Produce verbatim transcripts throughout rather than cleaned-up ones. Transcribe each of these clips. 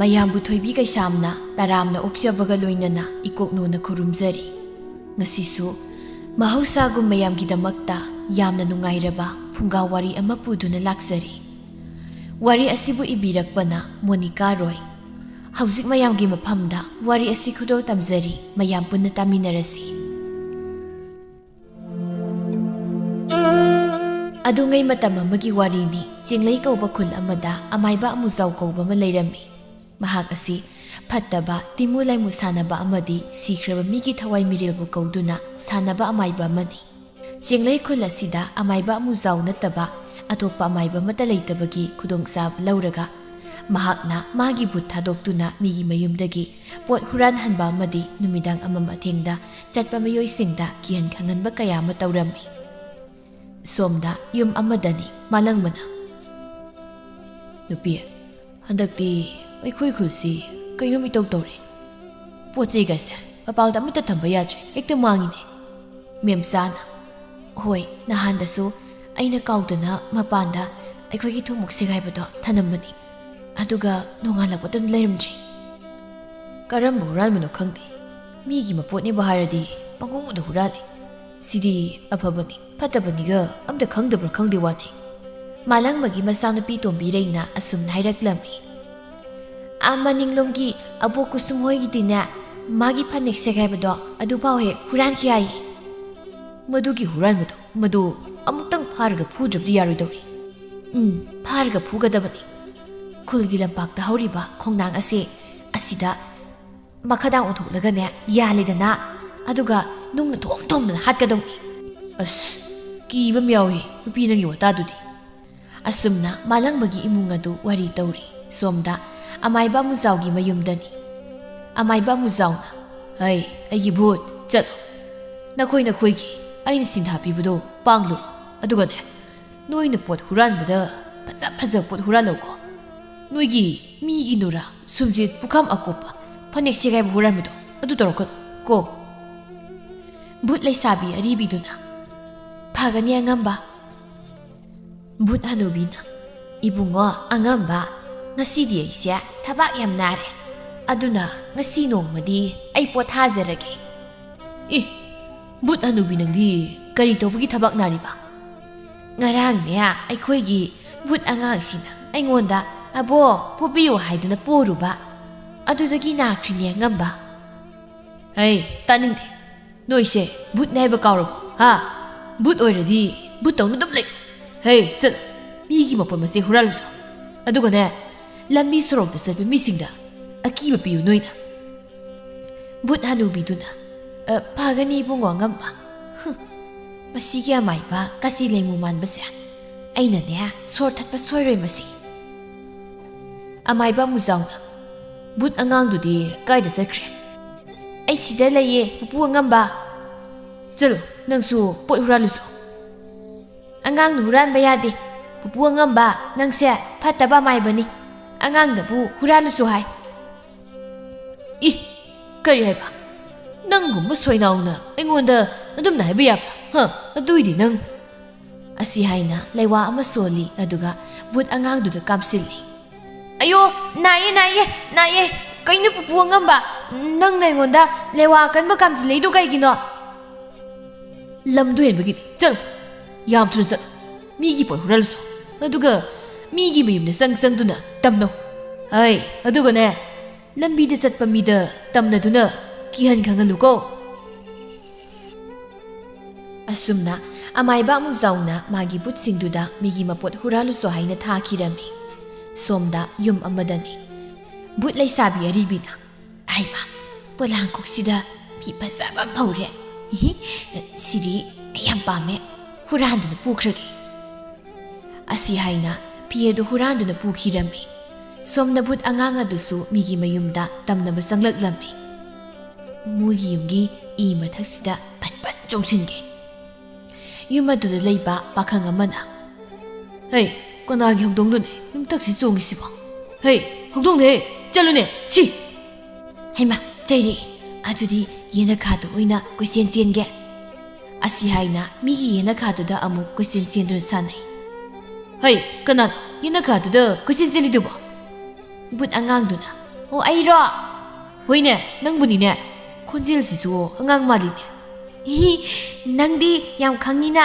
ꯃꯌꯥꯝꯕꯨ ꯊꯣꯏꯕꯤ ꯀꯩꯁꯥꯝꯅ ꯇꯔꯥꯝꯅ ꯑꯣꯛꯆꯕꯒ ꯂꯣꯏꯅꯅ ꯏꯀꯣꯛꯅꯣꯅ ꯈꯨꯔꯨꯝꯖꯔꯤ꯫ ꯉꯁꯤꯁꯨ ꯃꯍꯧꯁꯥꯒꯨꯝ ꯃꯌꯥꯝꯒꯤꯗꯃꯛꯇ ꯌꯥꯝꯅ ꯅꯨꯡꯉꯥꯏꯔꯕ ꯐꯨꯡꯒꯥ ꯋꯥꯔꯤ ꯑꯃ ꯄꯨꯗꯨꯅ ꯂꯥꯛꯆꯔꯤ꯫ ꯋꯥꯔꯤ ꯑꯁꯤꯕꯨ ꯏꯕꯤꯔꯛꯄꯅ ꯃꯣꯅꯤꯀꯥ ꯔꯣꯏ꯫ ꯍꯧꯖꯤꯛ ꯃꯌꯥꯝꯒꯤ ꯃꯐꯝꯗ ꯋꯥꯔꯤ ꯑꯁꯤ ꯈꯨꯗꯣꯜ ꯇꯝꯖꯔꯤ, ꯃꯌꯥꯝ ꯄꯨꯟꯅ ꯇꯥꯃꯤꯟꯅꯔꯁꯤ꯫ ꯑꯗꯨꯉꯩ ꯃꯇꯝ ꯑꯃꯒꯤ ꯋꯥꯔꯤꯅꯤ꯫ ꯆꯤꯡꯂꯩ ꯀꯧꯕ ꯈꯨꯜ ꯑꯃꯗ ꯑꯃꯥꯏꯕ ꯑꯃꯨꯖꯥꯎ ꯀꯧꯕ ꯑꯃ ꯂꯩꯔꯝꯃꯤ꯫ ꯃꯍꯥꯛ ꯑꯁꯤ ꯐꯠꯇꯕ, ꯇꯤꯃꯨ ꯂꯥꯏꯃꯨ ꯁꯥꯟꯅꯕ ꯑꯃꯗꯤ ꯁꯤꯈ꯭ꯔꯕ ꯃꯤꯒꯤ ꯊꯋꯥꯏ ꯃꯤꯔꯦꯜꯕꯨ ꯀꯧꯗꯨꯅ ꯁꯥꯟꯅꯕ ꯑꯃꯥꯏꯕ ꯑꯃꯅꯤ꯫ ꯆꯤꯡꯂꯩ ꯈꯨꯜ ꯑꯁꯤꯗ ꯑꯃꯥꯏꯕ ꯑꯃꯨꯖꯥꯎ ꯅꯠꯇꯕ ꯑꯇꯣꯞꯄ ꯑꯃꯥꯏꯕ ꯑꯃꯠꯇ ꯂꯩꯇꯕꯒꯤ ꯈꯨꯗꯣꯡꯆꯥꯕ ꯂꯧꯔꯒ, ꯃꯍꯥꯛꯅ ꯃꯥꯒꯤ ꯚꯨꯠ ꯊꯥꯗꯣꯛꯇꯨꯅ ꯃꯤꯒꯤ ꯃꯌꯨꯝꯗꯒꯤ ꯄꯣꯠ ꯍꯨꯔꯥꯟꯍꯟꯕ ꯑꯃꯗꯤ ꯅꯨꯃꯤꯗꯥꯡ ꯑꯃꯝ ꯑꯊꯦꯡꯗ ꯆꯠꯄ ꯃꯤꯑꯣꯏꯁꯤꯡꯗ ꯀꯤꯍꯟ ꯈꯪꯍꯟꯕ ꯀꯌꯥ ꯑꯃ ꯇꯧꯔꯝꯃꯤ꯫ ꯁꯣꯝꯗ ꯌꯨꯝ ꯑꯃꯗꯅꯤ ꯃꯥꯂꯪꯕꯅ, "ꯅꯨꯄꯤ, ꯍꯟꯗꯛꯇꯤ ꯑꯩꯈꯣꯏ ꯈꯨꯜꯁꯤ ꯀꯩꯅꯣꯝ ꯏꯇꯧ ꯇꯧꯔꯦ꯫ ꯄꯣꯠ ꯆꯩꯒꯁꯦ ꯃꯄꯥꯜꯗ ꯑꯃꯠꯇ ꯊꯝꯕ ꯌꯥꯗ꯭ꯔꯦ, ꯍꯦꯛꯇ ꯃꯥꯡꯉꯤꯅꯦ꯫" ꯃꯦꯝꯆꯥꯅ, "ꯍꯣꯏ, ꯅꯍꯥꯟꯗꯁꯨ ꯑꯩꯅ ꯀꯥꯎꯗꯅ ꯃꯄꯥꯟꯗ ꯑꯩꯈꯣꯏꯒꯤ ꯊꯨꯝꯃꯣꯛ ꯁꯦꯒꯥꯏꯕꯗꯣ ꯊꯅꯝꯕꯅꯤ, ꯑꯗꯨꯒ ꯅꯣꯡꯉꯥꯜꯂꯛꯄꯗ ꯂꯩꯔꯝꯗ꯭ꯔꯦ꯫" "ꯀꯔꯝꯕ ꯍꯨꯔꯥꯟꯕꯅꯣ ꯈꯪꯗꯦ, ꯃꯤꯒꯤ ꯃꯄꯣꯠꯅꯦꯕꯨ ꯍꯥꯏꯔꯗꯤ ꯄꯪꯍꯨꯗ ꯍꯨꯔꯥꯜꯂꯤ꯫ ꯁꯤꯗꯤ ꯑꯐꯕꯅꯤ ꯐꯠꯇꯕꯅꯤꯒ ꯑꯝꯇ ꯈꯪꯗꯕ꯭ꯔꯥ ꯈꯪꯗꯦ ꯋꯥꯅꯤ꯫" ꯃꯥꯂꯪꯕꯒꯤ ꯃꯆꯥꯅꯨꯄꯤ ꯇꯣꯝꯕꯤ ꯔꯩꯅ ꯑꯁꯨꯝꯅ ꯍꯥꯏꯔꯛꯂꯝꯃꯤ, "ꯑꯥ ꯃꯅꯤꯡꯂꯣꯝꯒꯤ ꯑꯕꯣꯛ ꯀꯨꯁꯨꯝ ꯍꯣꯏꯒꯤꯗꯤꯅꯦ, ꯃꯥꯒꯤ ꯐꯅꯦꯛ ꯁꯦꯒꯥꯏꯕꯗꯣ ꯑꯗꯨꯐꯥꯎ ꯍꯦꯛ ꯍꯨꯔꯥꯟꯈꯤ ꯍꯥꯏꯌꯦ꯫" "ꯃꯗꯨꯒꯤ ꯍꯨꯔꯥꯟꯕꯗꯣ, ꯃꯗꯨ ꯑꯃꯨꯛꯇꯪ ꯐꯥꯔꯒ ꯐꯨꯗ꯭ꯔꯕꯗꯤ ꯌꯥꯔꯣꯏꯗꯧꯔꯤ꯫" "ꯎꯝ, ꯐꯥꯔꯒ ꯐꯨꯒꯗꯕꯅꯤ꯫ ꯈꯨꯜꯒꯤ ꯂꯝꯄꯥꯛꯇ ꯍꯧꯔꯤꯕ ꯈꯣꯡꯅꯥꯡ ꯑꯁꯦ, ꯑꯁꯤꯗ ꯃꯈꯥꯗꯥꯡ ꯑꯣꯟꯊꯣꯛꯂꯒꯅꯦ ꯌꯥꯜꯂꯦꯗꯅ, ꯑꯗꯨꯒ ꯅꯨꯡꯅ ꯊꯣꯝ ꯊꯣꯝꯗꯅ ꯍꯥꯠꯀꯗꯧꯅꯤ꯫" "ꯑꯁ, ꯀꯤꯕ ꯑꯃ ꯌꯥꯎꯏ ꯅꯨꯄꯤ ꯅꯪꯒꯤ ꯋꯥꯇꯥꯗꯨꯗꯤ꯫" ꯑꯁꯨꯝꯅ ꯃꯥꯂꯪꯕꯒꯤ ꯏꯃꯨꯡ ꯑꯗꯨ ꯋꯥꯔꯤ ꯇꯧꯔꯤ꯫ ꯁꯣꯝꯗ ꯑꯃꯥꯏꯕ ꯑꯃꯨꯖꯥꯎꯒꯤ ꯃꯌꯨꯝꯗꯅꯤ꯫ ꯑꯃꯥꯏꯕ ꯑꯃꯨꯖꯥꯎꯅ, "ꯍꯩ, ꯑꯩꯒꯤ ꯚꯨꯠ, ꯆꯠꯂꯣ꯫ ꯅꯈꯣꯏ ꯅꯈꯣꯏꯒꯤ ꯑꯩꯅ ꯁꯤꯟꯊꯥ ꯄꯤꯕꯗꯣ ꯄꯥꯡꯂꯨꯔꯣ꯫ ꯑꯗꯨꯒꯅꯦ, ꯅꯣꯏꯅ ꯄꯣꯠ ꯍꯨꯔꯥꯟꯕꯗ ꯐꯖ ꯐꯖꯕ ꯄꯣꯠ ꯍꯨꯔꯥꯜꯂꯧꯀꯣ꯫ ꯅꯣꯏꯒꯤ ꯃꯤꯒꯤ ꯅꯨꯔꯥ, ꯁꯨꯝꯖꯤꯠ, ꯄꯨꯈꯝ ꯑꯀꯣꯞꯄ, ꯐꯅꯦꯛ ꯁꯦꯒꯥꯏꯕ ꯍꯨꯔꯥꯟꯕꯗꯣ ꯑꯗꯨ ꯇꯧꯔꯛꯀꯅꯨ ꯀꯣ꯫" ꯚꯨꯠ ꯂꯩꯁꯥꯕꯤ ꯑꯔꯤꯕꯤꯗꯨꯅ, "ꯐꯒꯅꯤ ꯑꯉꯝꯕ꯫" ꯚꯨꯠ ꯍꯅꯨꯕꯤꯅ, "ꯏꯕꯨꯡꯉꯣ ꯑꯉꯝꯕ, "ꯉꯁꯤꯗꯤ ꯑꯩꯁꯦ ꯊꯕꯛ ꯌꯥꯝ ꯅꯥꯔꯦ, ꯑꯗꯨꯅ ꯉꯁꯤ ꯅꯣꯡꯃꯗꯤ ꯑꯩ ꯄꯣꯊꯥꯖꯔꯒꯦ꯫" "ꯏ, ꯕꯨꯠ ꯍꯅꯨꯕꯤ, ꯅꯪꯗꯤ ꯀꯔꯤ ꯇꯧꯕꯒꯤ ꯊꯕꯛ ꯅꯥꯔꯤꯕ?" "ꯉꯔꯥꯡꯅꯦ, ꯑꯩꯈꯣꯏꯒꯤ ꯕꯨꯠ ꯑꯉꯥꯡꯁꯤꯅ ꯑꯩꯉꯣꯟꯗ 'ꯑꯕꯣ, ꯄꯣꯕꯤꯌꯨ' ꯍꯥꯏꯗꯨꯅ ꯄꯣꯔꯨꯕ, ꯑꯗꯨꯗꯒꯤ ꯅꯥꯈ꯭ꯔꯤꯅꯦ ꯑꯉꯝꯕ꯫" "ꯍꯩ, ꯇꯥꯅꯤꯡꯗꯦ꯫ ꯅꯣꯏꯁꯦ ꯕꯨꯠꯅꯦ ꯍꯥꯏꯕ ꯀꯥꯎꯔꯕꯣ? ꯍꯥ? ꯕꯨꯠ ꯑꯣꯏꯔꯗꯤ ꯕꯨꯠ ꯇꯧꯅ ꯑꯗꯨꯝ ꯂꯩ꯫ ꯍꯩ, ꯆꯠꯂꯣ, ꯃꯤꯒꯤ ꯃꯄꯣꯠ ꯃꯆꯩ ꯍꯨꯔꯥꯜꯂꯨꯁꯣ꯫ ꯑꯗꯨꯒꯅꯦ, ꯂꯝꯕꯤ ꯁꯣꯔꯣꯛꯇ ꯆꯠꯄ ꯃꯤꯁꯤꯡꯗ ꯑꯀꯤꯕ ꯄꯤꯌꯨ ꯅꯣꯏꯅ꯫" ꯕꯨꯠ ꯍꯅꯨꯕꯤꯗꯨꯅ, "ꯑ, ꯐꯒꯅꯤ, ꯏꯕꯨꯡꯉꯣ ꯑꯉꯝꯕ꯫ ꯍꯨꯝ, ꯃꯁꯤꯒꯤ ꯑꯃꯥꯏꯕ ꯀꯥꯆꯤ ꯂꯩꯃꯨ ꯃꯥꯟꯕꯁꯦ꯫ ꯑꯩꯅꯅꯦ, ꯁꯣꯔ ꯊꯠꯄ ꯁꯣꯏꯔꯣꯏ ꯃꯁꯤ꯫" ꯑꯃꯥꯏꯕ ꯃꯨꯖꯥꯎꯅ, "ꯕꯨꯠ ꯑꯉꯥꯡꯗꯨꯗꯤ ꯀꯥꯏꯗ ꯆꯠꯈ꯭ꯔꯦ?" "ꯑꯩ ꯁꯤꯗ ꯂꯩꯌꯦ, ꯄꯨꯄꯨ ꯑꯉꯝꯕ꯫" "ꯆꯠꯂꯣ, ꯅꯪꯁꯨ ꯄꯣꯠ ꯍꯨꯔꯥꯜꯂꯨꯁꯣ꯫" "ꯑꯉꯥꯡꯅ ꯍꯨꯔꯥꯟꯕ ꯌꯥꯗꯦ꯫ ꯄꯨꯄꯨ ꯑꯉꯝꯕ, ꯅꯪꯁꯦ ꯐꯠꯇꯕ ꯑꯃꯥꯏꯕꯅꯤ꯫ ꯑꯉꯥꯡꯗꯕꯨ ꯍꯨꯔꯥꯜꯂꯨꯁꯨ ꯍꯥꯏ꯫" "ꯏ, ꯀꯔꯤ ꯍꯥꯏꯕ? ꯅꯪꯒꯨꯝꯕ ꯁꯣꯏꯅꯥꯎꯅ ꯑꯩꯉꯣꯟꯗ ꯑꯗꯨꯝꯅ ꯍꯥꯏꯕ ꯌꯥꯕ꯭ꯔꯥ? ꯍ, ꯑꯗꯨꯏꯗꯤ ꯅꯪ꯫" ꯑꯁꯤ ꯍꯥꯏꯅ ꯂꯩꯋꯥ ꯑꯃ ꯁꯣꯜꯂꯤ, ꯑꯗꯨꯒ ꯕꯨꯠ ꯑꯉꯥꯡꯗꯨꯗ ꯀꯥꯞꯁꯤꯜꯂꯤ꯫ "ꯑꯌꯣ, ꯅꯥꯏꯌꯦ, ꯅꯥꯏꯌꯦ, ꯅꯥꯏꯌꯦ꯫ ꯀꯩꯅꯣ ꯄꯨꯄꯨ ꯑꯉꯝꯕ, ꯅꯪꯅ ꯑꯩꯉꯣꯟꯗ ꯂꯩꯋꯥ ꯑꯀꯟꯕ ꯀꯥꯝꯁꯤꯜꯂꯛꯏꯗꯣ ꯀꯩꯒꯤꯅꯣ?" "ꯂꯝꯗꯣ ꯍꯦꯟꯕꯒꯤꯅꯤ꯫ ꯆꯠꯂꯣ, ꯌꯥꯝ ꯊꯨꯅ ꯆꯠꯂꯣ꯫ ꯃꯤꯒꯤ ꯄꯣꯠ ꯍꯨꯔꯥꯜꯂꯨꯁꯣ꯫ ꯑꯗꯨꯒ ꯃꯤꯒꯤ ꯃꯌꯨꯝꯗ ꯆꯪ ꯆꯪꯗꯨꯅ ꯇꯝꯅꯧ꯫ ꯍꯩ, ꯑꯗꯨꯒꯅꯦ, ꯂꯝꯕꯤꯗ ꯆꯠꯄ ꯃꯤꯗ ꯇꯝꯅꯗꯨꯅ ꯀꯤꯍꯟ ꯈꯪꯍꯜꯂꯨꯀꯣ꯫" ꯑꯁꯨꯝꯅ ꯑꯃꯥꯏꯕ ꯑꯃꯨꯛ ꯆꯥꯎꯅ ꯃꯥꯒꯤ ꯕꯨꯠꯁꯤꯡꯗꯨꯗ ꯃꯤꯒꯤ ꯃꯄꯣꯠ ꯍꯨꯔꯥꯜꯂꯨꯁꯣ ꯍꯥꯏꯅ ꯊꯥꯈꯤꯔꯝꯃꯤ꯫ ꯁꯣꯝꯗ ꯌꯨꯝ ꯑꯃꯗꯅꯤ꯫ ꯕꯨꯠ ꯂꯩꯁꯥꯕꯤ ꯑꯔꯤꯕꯤꯅ, "ꯍꯩꯃꯥ, ꯄꯣꯂꯥꯡꯈꯣꯛꯁꯤꯗ ꯐꯤ ꯐꯖꯕ ꯑꯃ ꯐꯧꯔꯦ꯫ ꯏꯍꯤ, ꯁꯤꯗꯤ ꯑꯩ ꯌꯥꯝ ꯄꯥꯝꯃꯦ꯫ ꯍꯨꯔꯥꯟꯗꯨꯅ ꯄꯨꯈ꯭ꯔꯒꯦ꯫" ꯑꯁꯤ ꯍꯥꯏꯅ ꯐꯤ ꯑꯗꯨ ꯍꯨꯔꯥꯟꯗꯨꯅ ꯄꯨꯈꯤꯔꯝꯃꯤ꯫ ꯁꯣꯝꯅ ꯕꯨꯠ ꯑꯉꯥꯡ ꯑꯗꯨꯁꯨ ꯃꯤꯒꯤ ꯃꯌꯨꯝꯗ ꯇꯝꯅꯕ ꯆꯪꯂꯛꯂꯝꯃꯤ꯫ ꯃꯣꯏꯒꯤ ꯌꯨꯝꯒꯤ ꯏ ꯃꯊꯛꯁꯤꯗ ꯐꯠ ꯐꯠ ꯆꯣꯡꯁꯤꯟꯒꯦ꯫ ꯌꯨꯝ ꯑꯗꯨꯗ ꯂꯩꯕ ꯄꯥꯈꯪ ꯑꯃꯅ, "ꯍꯩ, ꯀꯅꯥꯒꯤ ꯍꯧꯗꯣꯡꯅꯣꯅꯦ ꯅꯨꯡꯇꯛꯁꯤ ꯆꯣꯡꯉꯤꯁꯤꯕꯣ? ꯍꯩ, ꯍꯧꯗꯣꯡꯅꯦ, ꯆꯠꯂꯨꯅꯦ, ꯁꯤ!" "ꯍꯩꯃꯥ, ꯆꯩꯔꯛꯑꯦ꯫ ꯑꯗꯨꯗꯤ ꯌꯦꯅꯈꯥꯗ ꯑꯣꯏꯅ ꯀꯣꯏꯆꯦꯟ ꯆꯦꯟꯒꯦ꯫" ꯑꯁꯤ ꯍꯥꯏꯅ ꯃꯤꯒꯤ ꯌꯦꯅꯈꯥꯗꯨꯗ ꯑꯃꯨꯛ ꯀꯣꯏꯆꯦꯟ ꯆꯦꯟꯗꯨꯅ ꯁꯥꯟꯅꯩ꯫ "ꯍꯩ, ꯀꯅꯥꯅꯣ ꯌꯦꯅꯈꯥꯗꯨꯗ ꯀꯣꯏꯆꯦꯟ ꯆꯦꯜꯂꯤꯗꯨꯕꯣ? ꯕꯨꯠ ꯑꯉꯥꯡꯗꯨꯅ, "ꯑꯣ, ꯑꯩꯔꯣ?" "ꯍꯣꯏꯅꯦ, ꯅꯪꯕꯨꯅꯤꯅꯦ꯫ ꯈꯣꯟꯖꯦꯜꯁꯤꯁꯨ ꯑꯉꯥꯡ ꯃꯥꯜꯂꯤꯅꯦ꯫" "ꯍꯤ, ꯅꯪꯗꯤ ꯌꯥꯝ ꯈꯪꯉꯤꯅ꯫"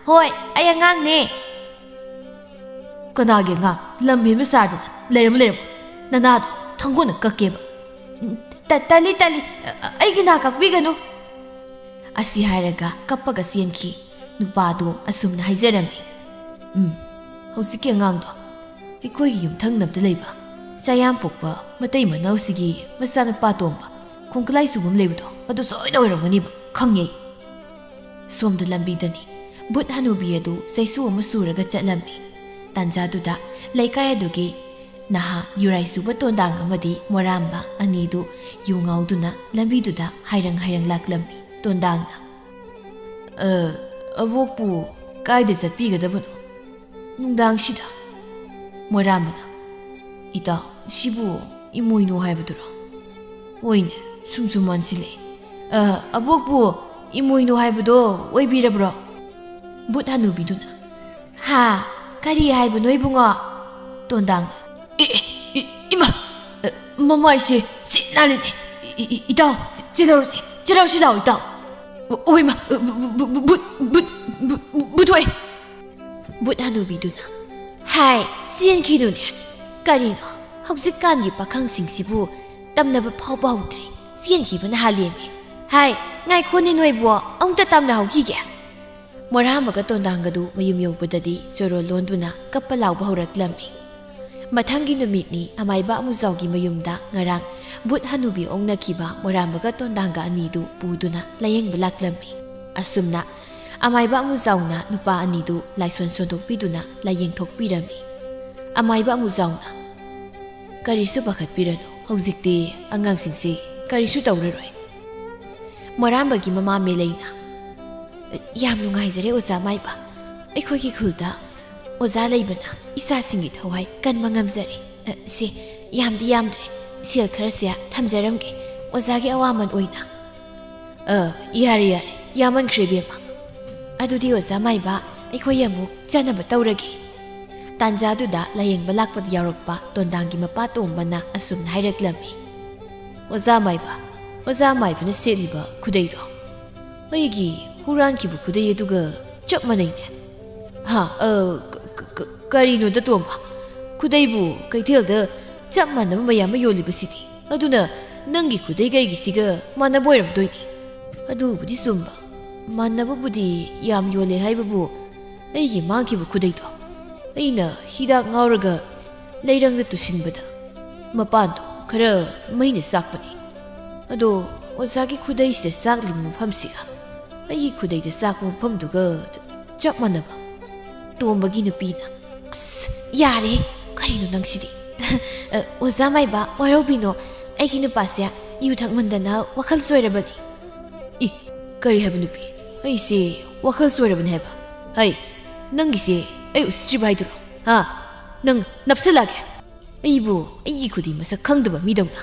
"ꯍꯣꯏ, ꯑꯩ ꯑꯉꯥꯡꯅꯦ꯫" "ꯀꯅꯥꯒꯤ ꯑꯉꯥꯡ? ꯂꯝ ꯍꯦꯟꯕ ꯁꯥꯗꯅ ꯂꯩꯔꯝꯃꯨ, ꯂꯩꯔꯝꯃꯨ꯫ ꯅꯅꯥꯗꯣ ꯊꯥꯡꯒꯣꯟꯅ ꯀꯛꯀꯦꯕ꯫" "ꯎꯝ, ꯇ-, ꯇꯜꯂꯤ, ꯇꯜꯂꯤ꯫ ꯑ-, ꯑꯩꯒꯤ ꯅꯥ ꯀꯛꯄꯤꯒꯅꯨ꯫" ꯑꯁꯤ ꯍꯥꯏꯔꯒ ꯀꯞꯄꯒ ꯆꯦꯟꯈꯤ꯫ ꯅꯨꯄꯥꯗꯣ ꯑꯁꯨꯝꯅ ꯍꯥꯏꯖꯔꯝꯃꯤ, "ꯎꯝ, ꯍꯧꯖꯤꯛꯀꯤ ꯑꯉꯥꯡꯗꯣ ꯑꯩꯈꯣꯏꯒꯤ ꯌꯨꯝꯊꯪꯅꯕꯗ ꯂꯩꯕ ꯆꯌꯥꯝ ꯄꯣꯛꯄ ꯃꯇꯩ ꯃꯅꯥꯎꯁꯤꯒꯤ ꯃꯆꯥꯅꯨꯄꯥ ꯇꯣꯝꯕ ꯈꯣꯡꯀꯂꯥꯏ ꯆꯨꯕ ꯑꯃ ꯂꯩꯕꯗꯣ, ꯑꯗꯨ ꯁꯣꯏꯗ ꯑꯣꯏꯔꯝꯒꯅꯤꯕ, ꯈꯪꯉꯦ꯫" ꯁꯣꯝꯗ ꯂꯝꯕꯤꯗꯅꯤ ꯕꯨꯠ ꯍꯅꯨꯕꯤ ꯑꯗꯨ ꯆꯩꯁꯨ ꯑꯃ ꯁꯨꯔꯒ ꯆꯠꯂꯝꯃꯤ꯫ ꯇꯥꯟꯖꯥꯗꯨꯗ ꯂꯩꯀꯥꯏ ꯑꯗꯨꯒꯤ ꯅꯍꯥ ꯌꯨꯔꯥꯏ ꯆꯨꯕ ꯇꯣꯟꯗꯥꯡ ꯑꯃꯗꯤ ꯃꯣꯔꯥꯝꯕ ꯑꯅꯤꯗꯨ ꯌꯨ ꯉꯥꯎꯗꯨꯅ ꯂꯝꯕꯤꯗꯨꯗ ꯍꯥꯏꯔꯪ ꯍꯥꯏꯔꯪ ꯂꯥꯛꯂꯝꯃꯤ꯫ ꯇꯣꯟꯗꯥꯡꯅ, "ꯑ, ꯑꯕꯣꯛꯄꯨ ꯀꯥꯏꯗ ꯆꯠꯄꯤꯒꯗꯕꯅꯣ ꯅꯨꯡꯗꯥꯡꯁꯤꯗ?" ꯃꯣꯔꯥꯝꯕꯅ, "ꯏꯇꯥꯎ, ꯁꯤꯕꯨ ꯏꯃꯣꯏꯅꯨ ꯍꯥꯏꯕꯗꯨꯔꯣ? ꯍꯣꯏꯅꯦ, ꯁꯨꯝ ꯁꯨꯝ ꯃꯥꯟꯁꯤꯜꯂꯛꯑꯦ꯫ ꯑ, ꯑꯕꯣꯛꯄꯨ ꯏꯃꯣꯏꯅꯨ ꯍꯥꯏꯕꯗꯣ ꯑꯣꯏꯕꯤꯔꯕ꯭ꯔꯣ?" ꯕꯨꯠ ꯍꯅꯨꯕꯤꯗꯨꯅ, "ꯍꯥ? ꯀꯔꯤ ꯍꯥꯏꯕꯅꯣ ꯏꯕꯨꯡꯉꯣ?" ꯇꯣꯟꯗꯥꯡꯅ, "ꯑꯦ, ꯑꯦ, ꯏ-, ꯏꯃꯥ! ꯑ, ꯃꯃꯥꯏꯁꯦ ꯁꯤꯠ ꯅꯥꯜꯂꯤꯅꯦ꯫ ꯏ-, ꯏ-, ꯏꯇꯥꯎ, ꯆꯦ-, ꯆꯦꯜꯍꯧꯔꯁꯤ, ꯆꯦꯜꯍꯧꯔꯁꯤ ꯂꯥꯛꯑꯣ ꯏꯇꯥꯎ꯫ ꯑꯣ, ꯑꯣ, ꯏꯃꯥ! ꯑ, ꯕꯨ-, ꯕꯨ-, ꯕꯨ-, ꯕꯨꯠ, ꯕꯨꯠ, ꯕꯨꯠ, ꯕꯨꯠ ꯊꯣꯛꯑꯦ!" ꯕꯨꯠ ꯍꯅꯨꯕꯤꯗꯨꯅ, "ꯍꯥꯏ, ꯆꯦꯟꯈꯤꯅꯨꯅꯦ꯫ ꯀꯔꯤꯅꯣ? ꯍꯧꯖꯤꯛꯀꯥꯟꯒꯤ ꯄꯥꯈꯪꯁꯤꯡꯁꯤꯕꯨ ꯇꯝꯅꯕ ꯐꯥꯎꯕ ꯍꯧꯗ꯭ꯔꯤ꯫ ꯆꯦꯟꯈꯤꯕꯅ ꯍꯥꯜꯂꯦꯃꯤ꯫ ꯍꯥꯏ, ꯉꯥꯏꯈꯣꯅꯦ ꯅꯣꯏꯕꯨ, ꯑꯃꯨꯛꯇ ꯇꯝꯅꯍꯧꯈꯤꯒꯦ꯫" ꯃꯣꯔꯥꯝꯕꯒ ꯇꯣꯟꯗꯥꯡꯒꯗꯨ ꯃꯌꯨꯝ ꯌꯧꯕꯗꯗꯤ ꯆꯣꯔꯣꯜ ꯂꯣꯟꯗꯨꯅ ꯀꯞꯄ ꯂꯥꯎꯕ ꯍꯧꯔꯛꯂꯝꯃꯤ꯫ ꯃꯊꯪꯒꯤ ꯅꯨꯃꯤꯠꯅꯤ ꯑꯃꯥꯏꯕ ꯑꯃꯨꯖꯥꯎꯒꯤ ꯃꯌꯨꯝꯗ ꯉꯔꯥꯡ ꯕꯨꯠ ꯍꯅꯨꯕꯤ ꯑꯣꯛꯅꯈꯤꯕ ꯃꯣꯔꯥꯝꯕꯒ ꯇꯣꯟꯗꯥꯡꯒ ꯑꯅꯤꯗꯨ ꯄꯨꯗꯨꯅ ꯂꯥꯌꯦꯡꯕ ꯂꯥꯛꯂꯝꯃꯤ꯫ ꯑꯁꯨꯝꯅ ꯑꯃꯥꯏꯕ ꯑꯃꯨꯖꯥꯎꯅ ꯅꯨꯄꯥ ꯑꯅꯤꯗꯨ ꯂꯥꯏꯁꯣꯟ ꯁꯣꯟꯗꯣꯛꯄꯤꯗꯨꯅ ꯂꯥꯌꯦꯡꯊꯣꯛꯄꯤꯔꯝꯃꯤ꯫ ꯑꯃꯥꯏꯕ ꯑꯃꯨꯖꯥꯎꯅ, "ꯀꯔꯤꯁꯨ ꯄꯥꯈꯠꯄꯤꯔꯅꯨ, ꯍꯧꯖꯤꯛꯇꯤ ꯑꯉꯥꯡꯁꯤꯡꯁꯤ ꯀꯔꯤꯁꯨ ꯇꯧꯔꯔꯣꯏ꯫" ꯃꯣꯔꯥꯝꯕꯒꯤ ꯃꯃꯥ ꯃꯦꯂꯩꯅ, "ꯌꯥꯝ ꯅꯨꯡꯉꯥꯏꯖꯔꯦ ꯑꯣꯖꯥ ꯃꯥꯏꯕ꯫ ꯑꯩꯈꯣꯏꯒꯤ ꯈꯨꯜꯗ ꯑꯣꯖꯥ ꯂꯩꯕꯅ ꯏꯆꯥꯁꯤꯡꯒꯤ ꯊꯋꯥꯏ ꯀꯟꯕ ꯉꯝꯖꯔꯦ꯫ ꯑ, ꯁꯦ, ꯌꯥꯝꯗꯤ ꯌꯥꯝꯗ꯭ꯔꯦ, ꯁꯦꯜ ꯈꯔꯁꯦ ꯊꯝꯖꯔꯝꯒꯦ ꯑꯣꯖꯥꯒꯤ ꯑꯋꯥꯃꯟ ꯑꯣꯏꯅ꯫" "ꯑ, ꯌꯥꯔꯦ, ꯌꯥꯔꯦ, ꯌꯥꯝꯃꯟꯈ꯭ꯔꯦ ꯏꯕꯦꯝꯃ꯫ ꯑꯗꯨꯗꯤ ꯑꯣꯖꯥ ꯃꯥꯏꯕ, ꯑꯩꯈꯣꯏ ꯑꯃꯨꯛ ꯆꯠꯅꯕ ꯇꯧꯔꯒꯦ꯫" ꯇꯥꯟꯖꯥꯗꯨꯗ ꯂꯥꯌꯦꯡꯕ ꯂꯥꯛꯄꯗ ꯌꯥꯎꯔꯛꯄ ꯇꯣꯟꯗꯥꯡꯒꯤ ꯃꯄꯥ ꯇꯣꯝꯕꯅ ꯑꯁꯨꯝꯅ ꯍꯥꯏꯔꯛꯂꯝꯃꯤ꯫ "ꯑꯣꯖꯥ ꯃꯥꯏꯕ, ꯑꯣꯖꯥ ꯃꯥꯏꯕꯅ ꯁꯦꯠꯂꯤꯕ ꯈꯨꯗꯩꯗꯣ ꯑꯩꯒꯤ ꯍꯨꯔꯥꯟꯈꯤꯕ ꯈꯨꯗꯩ ꯑꯗꯨꯒ ꯆꯞ ꯃꯥꯟꯅꯩꯅꯦ꯫" "ꯍꯥ? ꯑ, ꯀ-, ꯀ-, ꯀ-, ꯀꯔꯤꯅꯣꯗ ꯇꯣꯝꯕ? ꯈꯨꯗꯩꯕꯨ ꯀꯩꯊꯦꯜꯗ ꯆꯞ ꯃꯥꯟꯅꯕ ꯃꯌꯥꯝ ꯑꯃ ꯌꯣꯜꯂꯤꯕꯁꯤꯗꯤ? ꯑꯗꯨꯅ ꯅꯪꯒꯤ ꯈꯨꯗꯩꯒ ꯑꯩꯒꯤꯁꯤꯒ ꯃꯥꯟꯅꯕ ꯑꯣꯏꯔꯝꯗꯣꯏꯅꯤ꯫" "ꯑꯗꯨꯕꯨꯗꯤ ꯆꯨꯝꯕ, ꯃꯥꯟꯅꯕꯕꯨꯗꯤ ꯌꯥꯝ ꯌꯣꯜꯂꯦ ꯍꯥꯏꯕꯕꯨ, ꯑꯩꯒꯤ ꯃꯥꯡꯈꯤꯕ ꯈꯨꯗꯩꯗꯣ ꯑꯩꯅ ꯍꯤꯗꯥꯛ ꯉꯥꯎꯔꯒ ꯂꯩꯔꯪꯗ ꯇꯨꯁꯤꯟꯕꯗ ꯃꯄꯥꯟꯗꯣ ꯈꯔ ꯃꯩꯅ ꯆꯥꯛꯄꯅꯤ꯫ ꯑꯗꯣ ꯑꯣꯖꯥꯒꯤ ꯈꯨꯗꯩꯁꯤꯗ ꯆꯥꯛꯂꯤꯕ ꯃꯐꯝꯁꯤꯒ ꯑꯩꯒꯤ ꯈꯨꯗꯩꯗ ꯆꯥꯛꯄ ꯃꯐꯝꯗꯨꯒ ꯆꯞ ꯃꯥꯟꯅꯕ꯫" ꯇꯣꯝꯕꯒꯤ ꯅꯨꯄꯤꯅ, "ꯑꯁ, ꯌꯥꯔꯦ, ꯀꯔꯤꯅꯣ ꯅꯪꯁꯤꯗꯤ?" "ꯑ, ꯑꯣꯖꯥ ꯃꯥꯏꯕ, ꯋꯥꯔꯧꯕꯤꯅꯣ, ꯑꯩꯒꯤ ꯅꯨꯄꯥꯁꯦ ꯌꯨ ꯊꯛꯃꯟꯗꯅ ꯋꯥꯈꯜ ꯆꯣꯏꯔꯕꯅꯤ꯫" "ꯏ, ꯀꯔꯤ ꯍꯥꯏꯕ ꯅꯨꯄꯤ? ꯑꯩꯁꯦ ꯋꯥꯈꯜ ꯆꯣꯏꯔꯕꯅꯤ ꯍꯥꯏꯕ? ꯍꯩ, ꯅꯪꯒꯤꯁꯦ ꯑꯩ ꯎꯁꯤꯠꯇ꯭ꯔꯤꯕ ꯍꯥꯏꯗꯨꯔꯣ? ꯍꯥ? ꯅꯪ ꯅꯞꯁꯤꯜꯂꯛꯑꯒꯦ꯫ ꯑꯩꯕꯨ ꯑꯩꯒꯤ ꯈꯨꯗꯤ ꯃꯁꯛ ꯈꯪꯗꯕ ꯃꯤꯗꯧꯅ꯫"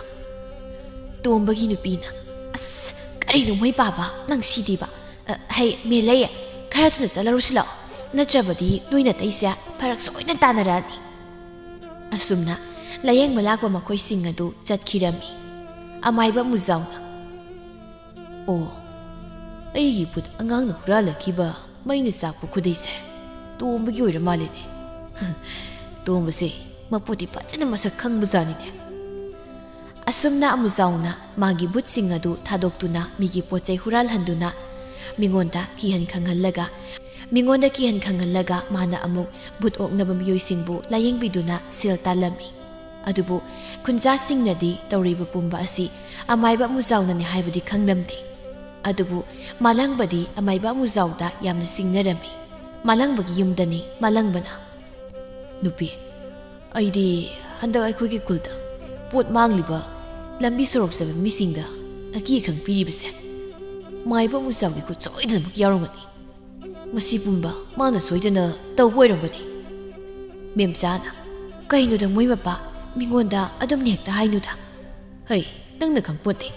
ꯇꯣꯝꯕꯒꯤ ꯅꯨꯄꯤꯅ, "ꯑꯁ, ꯀꯔꯤꯅꯣ ꯃꯣꯏ ꯄꯥꯕ, ꯅꯪ ꯁꯤꯗꯤꯕ? ꯑ, ꯍꯩ, ꯃꯦꯂꯩ, ꯈꯔ ꯊꯨꯅ ꯆꯠꯂꯔꯨꯁꯤ ꯂꯥꯛꯑꯣ, ꯅꯠꯇ꯭ꯔꯕꯗꯤ ꯅꯣꯏ ꯅꯥꯇꯩꯁꯦ ꯐꯔꯛ ꯁꯣꯏꯅ ꯇꯥꯅꯔꯛꯑꯅꯤ꯫" ꯑꯁꯨꯝꯅ ꯂꯥꯌꯦꯡꯕ ꯂꯥꯛꯄ ꯃꯈꯣꯏꯁꯤꯡ ꯑꯗꯨ ꯆꯠꯈꯤꯔꯝꯃꯤ꯫ ꯑꯃꯥꯏꯕ ꯃꯨꯖꯥꯎꯅ, "ꯑꯣ, ꯑꯩꯒꯤ ꯕꯨꯠ ꯑꯉꯥꯡꯅ ꯍꯨꯔꯥꯜꯂꯛꯈꯤꯕ ꯃꯩꯅ ꯆꯥꯛꯄ ꯈꯨꯗꯩꯁꯦ ꯇꯣꯝꯕꯒꯤ ꯑꯣꯏꯔ ꯃꯥꯜꯂꯦꯅꯦ꯫ ꯇꯣꯝꯕꯁꯦ ꯃꯄꯨꯗꯤ ꯐꯖꯅ ꯃꯁꯛ ꯈꯪꯕꯖꯥꯠꯅꯤꯅꯦ꯫" ꯑꯁꯨꯝꯅ ꯑꯃꯨꯖꯥꯎꯅ ꯃꯥꯒꯤ ꯕꯨꯠꯁꯤꯡ ꯑꯗꯨ ꯊꯥꯗꯣꯛꯇꯨꯅ, ꯃꯤꯒꯤ ꯄꯣꯠ ꯆꯩ ꯍꯨꯔꯥꯜꯍꯟꯗꯨꯅ, ꯃꯤꯉꯣꯟꯗ ꯀꯤꯍꯟ ꯈꯪꯍꯜꯂꯒ, ꯃꯤꯉꯣꯟꯗ ꯀꯤꯍꯟ ꯈꯪꯍꯜꯂꯒ ꯃꯥꯅ ꯑꯃꯨꯛ ꯕꯨꯠ ꯑꯣꯛꯅꯕ ꯃꯤꯑꯣꯏꯁꯤꯡꯕꯨ ꯂꯥꯌꯦꯡꯕꯤꯗꯨꯅ ꯁꯦꯜ ꯇꯥꯜꯂꯝꯃꯤ꯫ ꯑꯗꯨꯕꯨ ꯈꯨꯟꯖꯥꯁꯤꯡꯅꯗꯤ ꯇꯧꯔꯤꯕ ꯄꯨꯝꯕ ꯑꯁꯤ ꯑꯃꯥꯏꯕ ꯑꯃꯨꯖꯥꯎꯅꯅꯤ ꯍꯥꯏꯕꯗꯤ ꯈꯪꯂꯝꯗꯦ꯫ ꯑꯗꯨꯕꯨ ꯃꯥꯂꯪꯕꯗꯤ ꯑꯃꯥꯏꯕ ꯑꯃꯨꯖꯥꯎꯗ ꯌꯥꯝꯅ ꯆꯤꯡꯅꯔꯝꯃꯤ꯫ ꯃꯥꯂꯪꯕꯒꯤ ꯌꯨꯝꯗꯅꯤ ꯃꯥꯂꯪꯕꯅ, "ꯅꯨꯄꯤ, ꯑꯩꯗꯤ ꯍꯟꯗꯛ ꯑꯩꯈꯣꯏꯒꯤ ꯈꯨꯜꯗ ꯄꯣꯠ ꯃꯥꯡꯂꯤꯕ, ꯂꯝꯕꯤ ꯁꯣꯔꯣꯛ ꯆꯠꯄ ꯃꯤꯁꯤꯡꯗ ꯑꯀꯤ ꯑꯈꯪ ꯄꯤꯔꯤꯕꯁꯦ ꯃꯥꯏꯕ ꯑꯃꯨꯖꯥꯎꯒꯤ ꯈꯨꯠ ꯁꯣꯏꯗꯅꯃꯛ ꯌꯥꯎꯔꯝꯒꯅꯤ꯫ ꯃꯁꯤ ꯄꯨꯝꯕ ꯃꯥꯅ ꯁꯣꯏꯗꯅ ꯇꯧꯕ ꯑꯣꯏꯔꯝꯒꯅꯤ꯫" ꯃꯦꯝꯆꯥꯅ, "ꯀꯩꯅꯣꯗ ꯃꯣꯏ ꯃꯄꯥ, ꯃꯤꯉꯣꯟꯗ ꯑꯗꯨꯝꯅ ꯍꯦꯛꯇ ꯍꯥꯏꯅꯨꯗ꯫ ꯍꯩ, ꯅꯪꯅ ꯈꯪꯄꯣꯠꯇꯦ꯫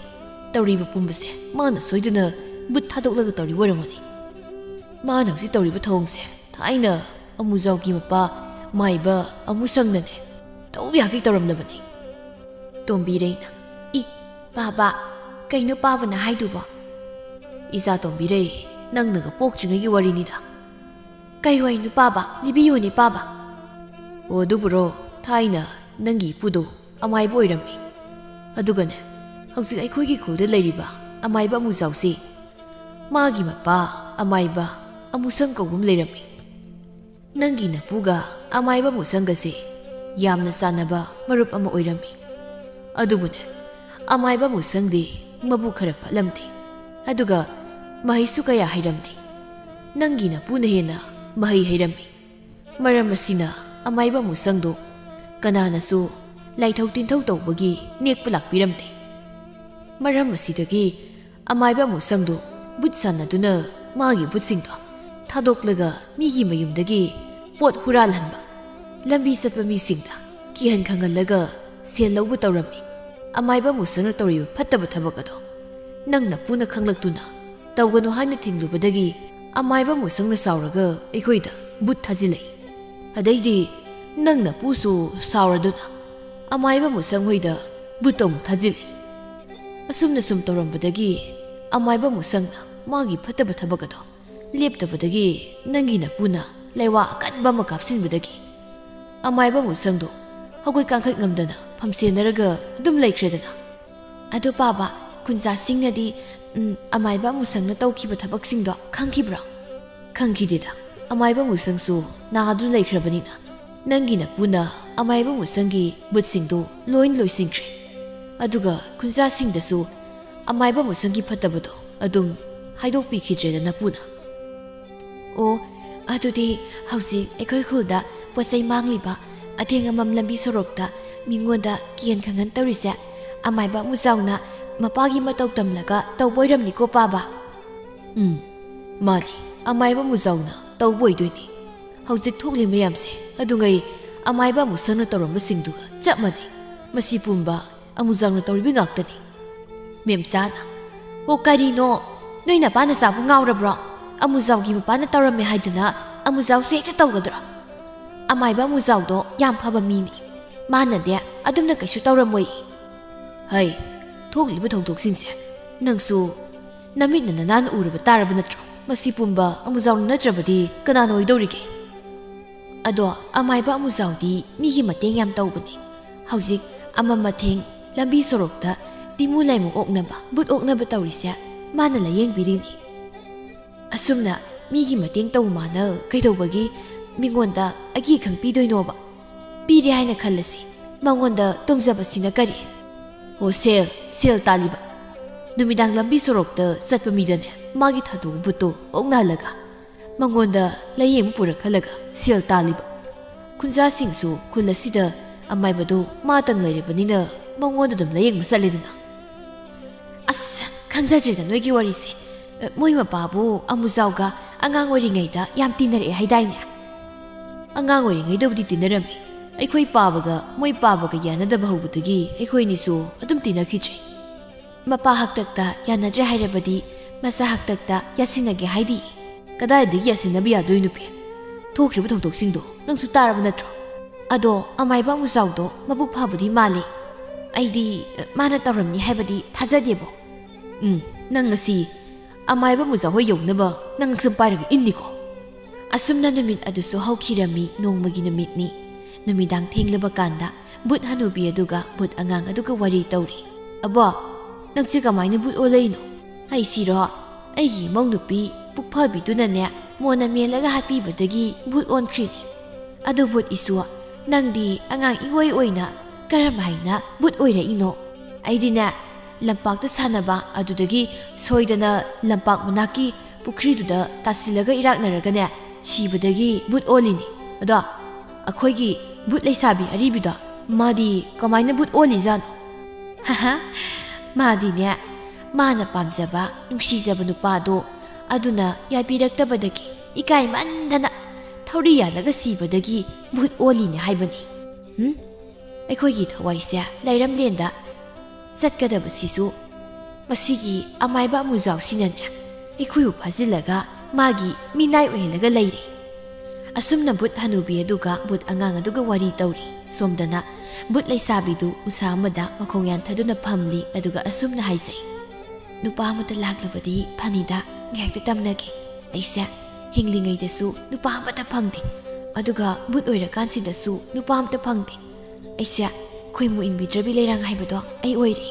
ꯇꯧꯔꯤꯕ ꯄꯨꯝꯕꯁꯦ ꯃꯥꯅ ꯁꯣꯏꯗꯅ ꯕꯨꯠ ꯊꯥꯗꯣꯛꯂꯒ ꯇꯧꯔꯤꯕ ꯑꯣꯏꯔꯝꯒꯅꯤ꯫ ꯃꯥꯅ ꯍꯧꯖꯤꯛ ꯇꯧꯔꯤꯕ ꯊꯧꯑꯣꯡꯁꯦ ꯊꯥꯏꯅ ꯑꯃꯨꯖꯥꯎꯒꯤ ꯃꯄꯥ ꯃꯥꯏꯕ ꯑꯃꯨꯁꯪꯅꯅꯦ ꯇꯧ ꯌꯥꯈꯩ ꯇꯧꯔꯝꯂꯕꯅꯤ꯫ ꯇꯣꯝꯕꯤꯔꯩꯅ, "ꯏ, ꯄꯥꯕ, ꯀꯩꯅꯣ ꯄꯥꯕꯅ ꯍꯥꯏꯗꯨꯕꯣ?" "ꯏꯆꯥ ꯇꯣꯝꯕꯤꯔꯩ, ꯅꯪꯅꯒ ꯄꯣꯛꯇ꯭ꯔꯤꯉꯩꯒꯤ ꯋꯥꯔꯤꯅꯤꯗ꯫" "ꯀꯩ ꯋꯥꯔꯤꯅꯣ ꯄꯥꯕ? ꯂꯤꯕꯤꯌꯨꯅꯦ ꯄꯥꯕ꯫" "ꯑꯣ, ꯑꯗꯨꯕꯨꯔꯣ, ꯊꯥꯏꯅ ꯅꯪꯒꯤ ꯏꯄꯨꯗꯣ ꯑꯃꯥꯏꯕ ꯑꯣꯏꯔꯝꯃꯤ꯫ ꯑꯗꯨꯒꯅꯦ, ꯍꯧꯖꯤꯛ ꯑꯩꯈꯣꯏꯒꯤ ꯈꯨꯜꯗ ꯂꯩꯔꯤꯕ ꯑꯃꯥꯏꯕ ꯑꯃꯨꯖꯥꯎꯁꯤ, ꯃꯥꯒꯤ ꯃꯄꯥ ꯑꯃꯥꯏꯕ ꯑꯃꯨꯁꯪ ꯀꯧꯕ ꯑꯃ ꯂꯩꯔꯝꯃꯤ꯫ ꯅꯪꯒꯤ ꯅꯄꯨꯒ ꯑꯃꯥꯏꯕ ꯑꯃꯨꯁꯪꯒꯁꯦ ꯌꯥꯝꯅ ꯆꯥꯟꯅꯕ ꯃꯔꯨꯞ ꯑꯃ ꯑꯣꯏꯔꯝꯃꯤ꯫ ꯑꯗꯨꯕꯨꯅꯦ, ꯑꯃꯥꯏꯕ ꯑꯃꯨꯁꯪꯗꯤ ꯃꯕꯨꯛ ꯈꯔ ꯐꯠꯂꯝꯗꯦ, ꯑꯗꯨꯒ ꯃꯍꯩꯁꯨ ꯀꯌꯥ ꯍꯩꯔꯝꯗꯦ꯫ ꯅꯪꯒꯤ ꯅꯄꯨꯅ ꯍꯦꯟꯅ ꯃꯍꯩ ꯍꯩꯔꯝꯃꯤ꯫ ꯃꯔꯝ ꯑꯁꯤꯅ ꯑꯃꯥꯏꯕ ꯑꯃꯨꯁꯪꯗꯣ ꯀꯅꯥꯅꯁꯨ ꯂꯥꯏꯊꯧ ꯇꯤꯟꯊꯧ ꯇꯧꯕꯒꯤ ꯅꯦꯛꯄ ꯂꯥꯛꯄꯤꯔꯝꯗꯦ꯫ ꯃꯔꯝ ꯑꯁꯤꯗꯒꯤ ꯑꯃꯥꯏꯕ ꯑꯃꯨꯁꯪꯗꯣ ꯕꯨꯠ ꯁꯥꯟꯅꯗꯨꯅ ꯃꯥꯒꯤ ꯕꯨꯠꯁꯤꯡꯗꯣ ꯊꯥꯗꯣꯛꯂꯒ ꯃꯤꯒꯤ ꯃꯌꯨꯝꯗꯒꯤ ꯄꯣꯠ ꯍꯨꯔꯥꯜꯍꯟꯕ, ꯂꯝꯕꯤ ꯆꯠꯄ ꯃꯤꯁꯤꯡꯗ ꯀꯤꯍꯟ ꯈꯪꯍꯜꯂꯒ ꯁꯦꯜ ꯂꯧꯕ ꯇꯧꯔꯝꯃꯤ꯫ ꯑꯃꯥꯏꯕ ꯑꯃꯨꯁꯪꯅ ꯇꯧꯔꯤꯕ ꯐꯠꯇꯕ ꯊꯕꯛ ꯑꯗꯣ ꯅꯪ ꯅꯄꯨꯅ ꯈꯪꯂꯛꯇꯨꯅ ꯇꯧꯒꯅꯨ ꯍꯥꯏꯅ ꯊꯤꯡꯂꯨꯕꯗꯒꯤ ꯑꯃꯥꯏꯕ ꯑꯃꯨꯁꯪꯅ ꯁꯥꯎꯔꯒ ꯑꯩꯈꯣꯏꯗ ꯕꯨꯠ ꯊꯥꯖꯤꯜꯂꯛꯏ꯫ ꯑꯗꯩꯗꯤ ꯅꯪ ꯅꯄꯨꯁꯨ ꯁꯥꯎꯔꯗꯨꯅ ꯑꯃꯥꯏꯕ ꯑꯃꯨꯁꯪ ꯍꯣꯏꯗ ꯕꯨꯠ ꯑꯃꯨꯛ ꯊꯥꯖꯤꯜꯂꯤ꯫ ꯑꯁꯨꯝꯅ ꯁꯨꯝ ꯇꯧꯔꯝꯕꯗꯒꯤ ꯑꯃꯥꯏꯕ ꯑꯃꯨꯁꯪꯅ ꯃꯥꯒꯤ ꯐꯠꯇꯕ ꯊꯕꯛ ꯑꯗꯣ ꯂꯦꯞꯇꯕꯗꯒꯤ ꯅꯪꯒꯤ ꯅꯄꯨꯅ ꯂꯩꯋꯥ ꯑꯀꯟꯕ ꯑꯃ ꯀꯥꯞꯁꯤꯟꯕꯗꯒꯤ ꯑꯃꯥꯏꯕ ꯑꯃꯨꯁꯪꯗꯣ ꯍꯧꯒꯠ ꯀꯥꯡꯈꯠ ꯉꯝꯗꯅ ꯐꯝꯁꯦꯟꯅꯔꯒ ꯑꯗꯨꯝ ꯂꯩꯈ꯭ꯔꯦꯗꯅ꯫" "ꯑꯗꯣ ꯄꯥꯕ, ꯈꯨꯟꯖꯥꯁꯤꯡꯅꯗꯤ, ꯎꯝ, ꯑꯃꯥꯏꯕ ꯑꯃꯨꯁꯪꯅ ꯇꯧꯈꯤꯕ ꯊꯕꯛꯁꯤꯡꯗꯣ ꯈꯪꯈꯤꯕ꯭ꯔꯣ?" "ꯈꯪꯈꯤꯗꯦꯗ, ꯑꯃꯥꯏꯕ ꯑꯃꯨꯁꯪꯁꯨ ꯅꯥꯗꯨꯅ ꯂꯩꯈ꯭ꯔꯕꯅꯤꯅ꯫ ꯅꯪꯒꯤ ꯅꯄꯨꯅ ꯑꯃꯥꯏꯕ ꯑꯃꯨꯁꯪꯒꯤ ꯕꯨꯠꯁꯤꯡꯗꯨ ꯂꯣꯏ ꯂꯣꯏꯁꯤꯟꯈ꯭ꯔꯦ꯫ ꯑꯗꯨꯒ ꯈꯨꯟꯖꯥꯁꯤꯡꯗꯁꯨ ꯑꯃꯥꯏꯕ ꯑꯃꯨꯁꯪꯒꯤ ꯐꯠꯇꯕꯗꯣ ꯑꯗꯨꯝ ꯍꯥꯏꯗꯣꯛꯄꯤꯈꯤꯗ꯭ꯔꯦꯗ ꯅꯄꯨꯅ꯫" "ꯑꯣ, ꯑꯗꯨꯗꯤ ꯍꯧꯖꯤꯛ ꯑꯩꯈꯣꯏ ꯈꯨꯜꯗ ꯄꯣꯠ ꯆꯩ ꯃꯥꯡꯂꯤꯕ, ꯑꯊꯦꯡ ꯑꯃꯝ ꯂꯝꯕꯤ ꯁꯣꯔꯣꯛꯇ ꯃꯤꯉꯣꯟꯗ ꯀꯤꯍꯟ ꯈꯪꯍꯟ ꯇꯧꯔꯤꯁꯦ ꯑꯃꯥꯏꯕ ꯑꯃꯨꯖꯥꯎꯅ ꯃꯄꯥꯒꯤ ꯃꯇꯧ ꯇꯝꯂꯒ ꯇꯧꯕ ꯑꯣꯏꯔꯝꯅꯤꯀꯣ ꯄꯥꯕ?" "ꯎꯝ, ꯃꯥꯅꯤ, ꯑꯃꯥꯏꯕ ꯑꯃꯨꯖꯥꯎꯅ ꯇꯧꯕ ꯑꯣꯏꯗꯣꯏꯅꯤ꯫ ꯍꯧꯖꯤꯛ ꯊꯣꯛꯂꯤ ꯃꯌꯥꯝꯁꯦ ꯑꯗꯨꯉꯩ ꯑꯃꯥꯏꯕ ꯑꯃꯨꯁꯪꯅ ꯇꯧꯔꯝꯕꯁꯤꯡꯗꯨꯒ ꯆꯞ ꯃꯥꯟꯅꯩ꯫ ꯃꯁꯤ ꯄꯨꯝꯕ ꯑꯃꯨꯖꯥꯎꯅ ꯇꯧꯔꯤꯕ ꯉꯥꯛꯇꯅꯤ꯫" ꯃꯦꯝꯆꯥꯅ, "ꯑꯣ, ꯀꯔꯤꯅꯣ? ꯅꯣꯏ ꯅꯄꯥ ꯅꯆꯥꯕꯨ ꯉꯥꯎꯔꯕ꯭ꯔꯣ? ꯑꯃꯨꯖꯥꯎꯒꯤ ꯃꯄꯥꯅ ꯇꯧꯔꯝꯃꯦ ꯍꯥꯏꯗꯅ ꯑꯃꯨꯖꯥꯎꯁꯨ ꯍꯦꯛꯇ ꯇꯧꯒꯗ꯭ꯔꯣ?" ꯑꯃꯥꯏꯕ ꯑꯃꯨꯖꯥꯎꯗꯣ ꯌꯥꯝ ꯐꯕ ꯃꯤꯅꯤ꯫ ꯃꯥꯅꯗꯤ ꯑꯗꯨꯝꯅ ꯀꯩꯁꯨ ꯇꯧꯔꯝꯃꯣꯏ꯫ ꯍꯩ, ꯊꯣꯛꯂꯤꯕ ꯊꯧꯗꯣꯛꯁꯤꯡꯁꯦ ꯅꯪꯁꯨ ꯅꯃꯤꯠꯅ ꯅꯅꯥꯟꯅ ꯎꯔꯕ ꯇꯥꯔꯕ ꯅꯠꯇ꯭ꯔꯣ? ꯃꯁꯤ ꯄꯨꯝꯕ ꯑꯃꯨꯖꯥꯎꯅ ꯅꯠꯇ꯭ꯔꯕꯗꯤ ꯀꯅꯥꯅ ꯑꯣꯏꯗꯧꯔꯤꯒꯦ? ꯑꯗꯣ ꯑꯃꯥꯏꯕ ꯑꯃꯨꯖꯥꯎꯗꯤ ꯃꯤꯒꯤ ꯃꯇꯦꯡ ꯌꯥꯝ ꯇꯧꯕꯅꯤ꯫ ꯍꯧꯖꯤꯛ ꯑꯃ ꯃꯊꯦꯡ ꯂꯝꯕꯤ ꯁꯣꯔꯣꯛꯇ ꯇꯤꯃꯨ ꯂꯥꯏꯃꯨ ꯑꯣꯛꯅꯕ, ꯕꯨꯠ ꯑꯣꯛꯅꯕ ꯇꯧꯔꯤꯁꯦ ꯃꯥꯅ ꯂꯥꯌꯦꯡꯕꯤꯔꯤꯅꯤ꯫ ꯑꯁꯨꯝꯅ ꯃꯤꯒꯤ ꯃꯇꯦꯡ ꯇꯧ ꯃꯥꯅ ꯀꯩꯗꯧꯕꯒꯤ ꯃꯤꯉꯣꯟꯗ ꯑꯀꯤ ꯑꯈꯪ ꯄꯤꯗꯣꯏꯅꯣꯕ? ꯄꯤꯔꯦ ꯍꯥꯏꯅ ꯈꯜꯂꯁꯤ, ꯃꯉꯣꯟꯗ ꯇꯣꯡꯖꯕꯁꯤꯅ ꯀꯔꯤ? ꯍꯣ, ꯁꯦꯜ, ꯁꯦꯜ ꯇꯥꯜꯂꯤꯕ꯫ ꯅꯨꯃꯤꯗꯥꯡ ꯂꯝꯕꯤ ꯁꯣꯔꯣꯛꯇ ꯆꯠꯄ ꯃꯤꯗꯅꯦ ꯃꯥꯒꯤ ꯊꯥꯗꯣꯛꯄ ꯕꯨꯠꯇꯣ ꯑꯣꯛꯅꯍꯜꯂꯒ ꯃꯉꯣꯟꯗ ꯂꯥꯏꯌꯦꯡꯕ ꯄꯨꯔꯛꯍꯜꯂꯒ ꯁꯦꯜ ꯇꯥꯜꯂꯤꯕ꯫ ꯈꯨꯟꯖꯥꯁꯤꯡꯁꯨ ꯈꯨꯜ ꯑꯁꯤꯗ ꯑꯃꯥꯏꯕꯗꯨ ꯃꯥꯇꯪ ꯂꯩꯔꯕꯅꯤꯅ ꯃꯉꯣꯟꯗ ꯑꯗꯨꯝ ꯂꯥꯏꯌꯦꯡꯕ ꯆꯠꯂꯦꯗꯅ꯫ ꯑꯁ, ꯈꯪꯖꯗ꯭ꯔꯦꯗ ꯅꯣꯏꯒꯤ ꯋꯥꯔꯤꯁꯦ꯫ ꯑ, ꯃꯣꯏ ꯃꯄꯥꯕꯨ ꯑꯃꯨꯖꯥꯎꯒ ꯑꯉꯥꯡ ꯑꯣꯏꯔꯤꯉꯩꯗ ꯌꯥꯝ ꯇꯤꯟꯅꯔꯛꯑꯦ ꯍꯥꯏꯗꯥꯏꯅꯦ? ꯑꯉꯥꯡ ꯑꯣꯏꯔꯤꯉꯩꯗꯕꯨꯗꯤ ꯇꯤꯟꯅꯔꯝꯃꯤ꯫ ꯑꯩꯈꯣꯏ ꯄꯥꯕꯒ ꯃꯣꯏ ꯄꯥꯕꯒ ꯌꯥꯅꯗꯕ ꯍꯧꯕꯗꯒꯤ ꯑꯩꯈꯣꯏ ꯑꯅꯤꯁꯨ ꯑꯗꯨꯝ ꯇꯤꯟꯅꯈꯤꯗ꯭ꯔꯦ꯫ ꯃꯄꯥ ꯍꯥꯛꯇꯛꯇ ꯌꯥꯅꯗ꯭ꯔꯦ ꯍꯥꯏꯔꯕꯗꯤ ꯃꯆꯥ ꯍꯥꯛꯇꯛꯇ ꯌꯥꯁꯤꯟꯅꯒꯦ ꯍꯥꯏꯗꯤ? ꯀꯗꯥꯏꯗꯒꯤ ꯌꯥꯁꯤꯟꯅꯕ ꯌꯥꯗꯣꯏꯅꯣ ꯄꯦ? ꯊꯣꯛꯈ꯭ꯔꯤꯕ ꯊꯧꯗꯣꯛꯁꯤꯡꯗꯣ ꯅꯪꯁꯨ ꯇꯥꯔꯕ ꯅꯠꯇ꯭ꯔꯣ? ꯑꯗꯣ ꯑꯃꯥꯏꯕ ꯑꯃꯨꯖꯥꯎꯗꯣ ꯃꯕꯨꯛ ꯐꯕꯗꯤ ꯃꯥꯜꯂꯤ꯫ ꯑꯩꯗꯤ, ꯑ, ꯃꯥꯅ ꯇꯧꯔꯝꯅꯤ ꯍꯥꯏꯕꯗꯤ ꯊꯥꯖꯗꯦꯕꯣ꯫ ꯎꯝ, ꯅꯪ ꯉꯁꯤ ꯑꯃꯥꯏꯕ ꯑꯃꯨꯖꯥꯎ ꯍꯣꯏ ꯌꯧꯅꯕ ꯅꯪ ꯁꯨꯝ ꯄꯥꯏꯔꯒ ꯏꯟꯅꯤꯀꯣ꯫ ꯑꯁꯨꯝꯅ ꯅꯨꯃꯤꯠ ꯑꯗꯨꯁꯨ ꯍꯧꯈꯤꯔꯝꯃꯤ꯫ ꯅꯣꯡꯃꯒꯤ ꯅꯨꯃꯤꯠꯅꯤ꯫ ꯅꯨꯃꯤꯗꯥꯡ ꯊꯦꯡꯂꯕ ꯀꯥꯟꯗ ꯕꯨꯠ ꯍꯅꯨꯕꯤ ꯑꯗꯨꯒ ꯕꯨꯠ ꯑꯉꯥꯡ ꯑꯗꯨꯒ ꯋꯥꯔꯤ ꯇꯧꯔꯤ꯫ "ꯑꯕꯣ, ꯅꯪꯁꯦ ꯀꯃꯥꯏꯅ ꯕꯨꯠ ꯑꯣꯜꯂꯛꯏꯅꯣ?" "ꯑꯩꯁꯤꯔꯣ? ꯑꯩꯒꯤ ꯏꯃꯧ ꯅꯨꯄꯤ ꯄꯨꯛꯐꯕꯤꯗꯨꯅꯅꯦ ꯃꯣꯟꯅ ꯃꯦꯜꯂꯒ ꯍꯥꯠꯄꯤꯕꯗꯒꯤ ꯕꯨꯠ ꯑꯣꯟꯈ꯭ꯔꯤꯅꯤ꯫ ꯑꯗꯨ ꯕꯨꯠ ꯏꯁꯨ, ꯅꯪꯗꯤ ꯑꯉꯥꯡ ꯏꯑꯣꯏ ꯑꯣꯏꯅ ꯀꯔꯝ ꯍꯥꯏꯅ ꯕꯨꯠ ꯑꯣꯏꯔꯛꯏꯅꯣ?" "ꯑꯩꯗꯤꯅꯦ, ꯂꯝꯄꯥꯛꯇ ꯁꯥꯟꯅꯕ, ꯑꯗꯨꯗꯒꯤ ꯁꯣꯏꯗꯅ ꯂꯝꯄꯥꯛ ꯃꯅꯥꯛꯀꯤ ꯄꯨꯈ꯭ꯔꯤꯗꯨꯗ ꯇꯥꯁꯤꯜꯂꯒ ꯏꯔꯥꯛꯅꯔꯒꯅꯦ ꯁꯤꯕꯗꯒꯤ ꯕꯨꯠ ꯑꯣꯜꯂꯤꯅꯤ꯫ ꯑꯗꯣ ꯑꯩꯈꯣꯏꯒꯤ ꯕꯨꯠ ꯂꯩꯁꯥꯕꯤ ꯑꯔꯤꯕꯤꯗꯣ, ꯃꯥꯗꯤ ꯀꯃꯥꯏꯅ ꯕꯨꯠ ꯑꯣꯜꯂꯤꯖꯥꯠꯅꯣ?" "ꯍꯥꯍꯥ, ꯃꯥꯗꯤꯅꯦ, ꯃꯥꯅ ꯄꯥꯝꯖꯕ, ꯅꯨꯡꯁꯤꯖꯕ ꯅꯨꯄꯥꯗꯣ ꯑꯗꯨꯅ ꯌꯥꯕꯤꯔꯛꯇꯕꯗꯒꯤ ꯏꯀꯥꯏꯃꯟꯗꯅ ꯊꯧꯔꯤ ꯌꯥꯜꯂꯒ ꯁꯤꯕꯗꯒꯤ ꯕꯨꯠ ꯑꯣꯜꯂꯤꯅꯦ ꯍꯥꯏꯕꯅꯤ꯫ ꯍꯨꯝ? ꯑꯩꯈꯣꯏꯒꯤ ꯊꯋꯥꯏꯁꯦ ꯂꯥꯏꯔꯝꯂꯦꯟꯗ ꯆꯠꯀꯗꯕꯁꯤꯁꯨ ꯃꯁꯤꯒꯤ ꯑꯃꯥꯏꯕ ꯑꯃꯨꯖꯥꯎꯁꯤꯅꯅꯦ ꯑꯩꯈꯣꯏꯕꯨ ꯐꯥꯖꯤꯜꯂꯒ ꯃꯥꯒꯤ ꯃꯤꯅꯥꯏ ꯑꯣꯏꯍꯜꯂꯒ ꯂꯩꯔꯦ꯫ ꯑꯁꯨꯝꯅ ꯚꯨꯠ ꯍꯅꯨꯕꯤ ꯑꯗꯨꯒ ꯚꯨꯠ ꯑꯉꯥꯡ ꯑꯗꯨꯒ ꯋꯥꯔꯤ ꯇꯧꯔꯤ꯫ ꯁꯣꯝꯗꯅ ꯚꯨꯠ ꯂꯩꯁꯥꯕꯤꯗꯨ ꯎꯁꯥ ꯑꯃꯗ ꯃꯈꯣꯡ ꯌꯥꯟꯊꯗꯨꯅ ꯐꯝꯂꯤ, ꯑꯗꯨꯒ ꯑꯁꯨꯝꯅ ꯍꯥꯏꯖꯩ, "ꯅꯨꯄꯥ ꯑꯃꯇ ꯂꯥꯛꯂꯕꯗꯤ ꯐꯅꯤꯗ, ꯉꯥꯏꯍꯥꯛꯇ ꯇꯝꯅꯒꯦ꯫ ꯑꯩꯁꯦ ꯍꯤꯡꯂꯤꯉꯩꯗꯁꯨ ꯅꯨꯄꯥ ꯑꯃꯇ ꯐꯪꯗꯦ, ꯑꯗꯨꯒ ꯚꯨꯠ ꯑꯣꯏꯔꯀꯥꯟꯁꯤꯗꯁꯨ ꯅꯨꯄꯥ ꯑꯃꯇ ꯐꯪꯗꯦ꯫ ꯑꯩꯁꯦ ꯈꯣꯏꯃꯨ ꯏꯟꯕꯤꯗ꯭ꯔꯕꯤ ꯂꯩꯔꯥꯡ ꯍꯥꯏꯕꯗꯣ ꯑꯩ ꯑꯣꯏꯔꯦ꯫"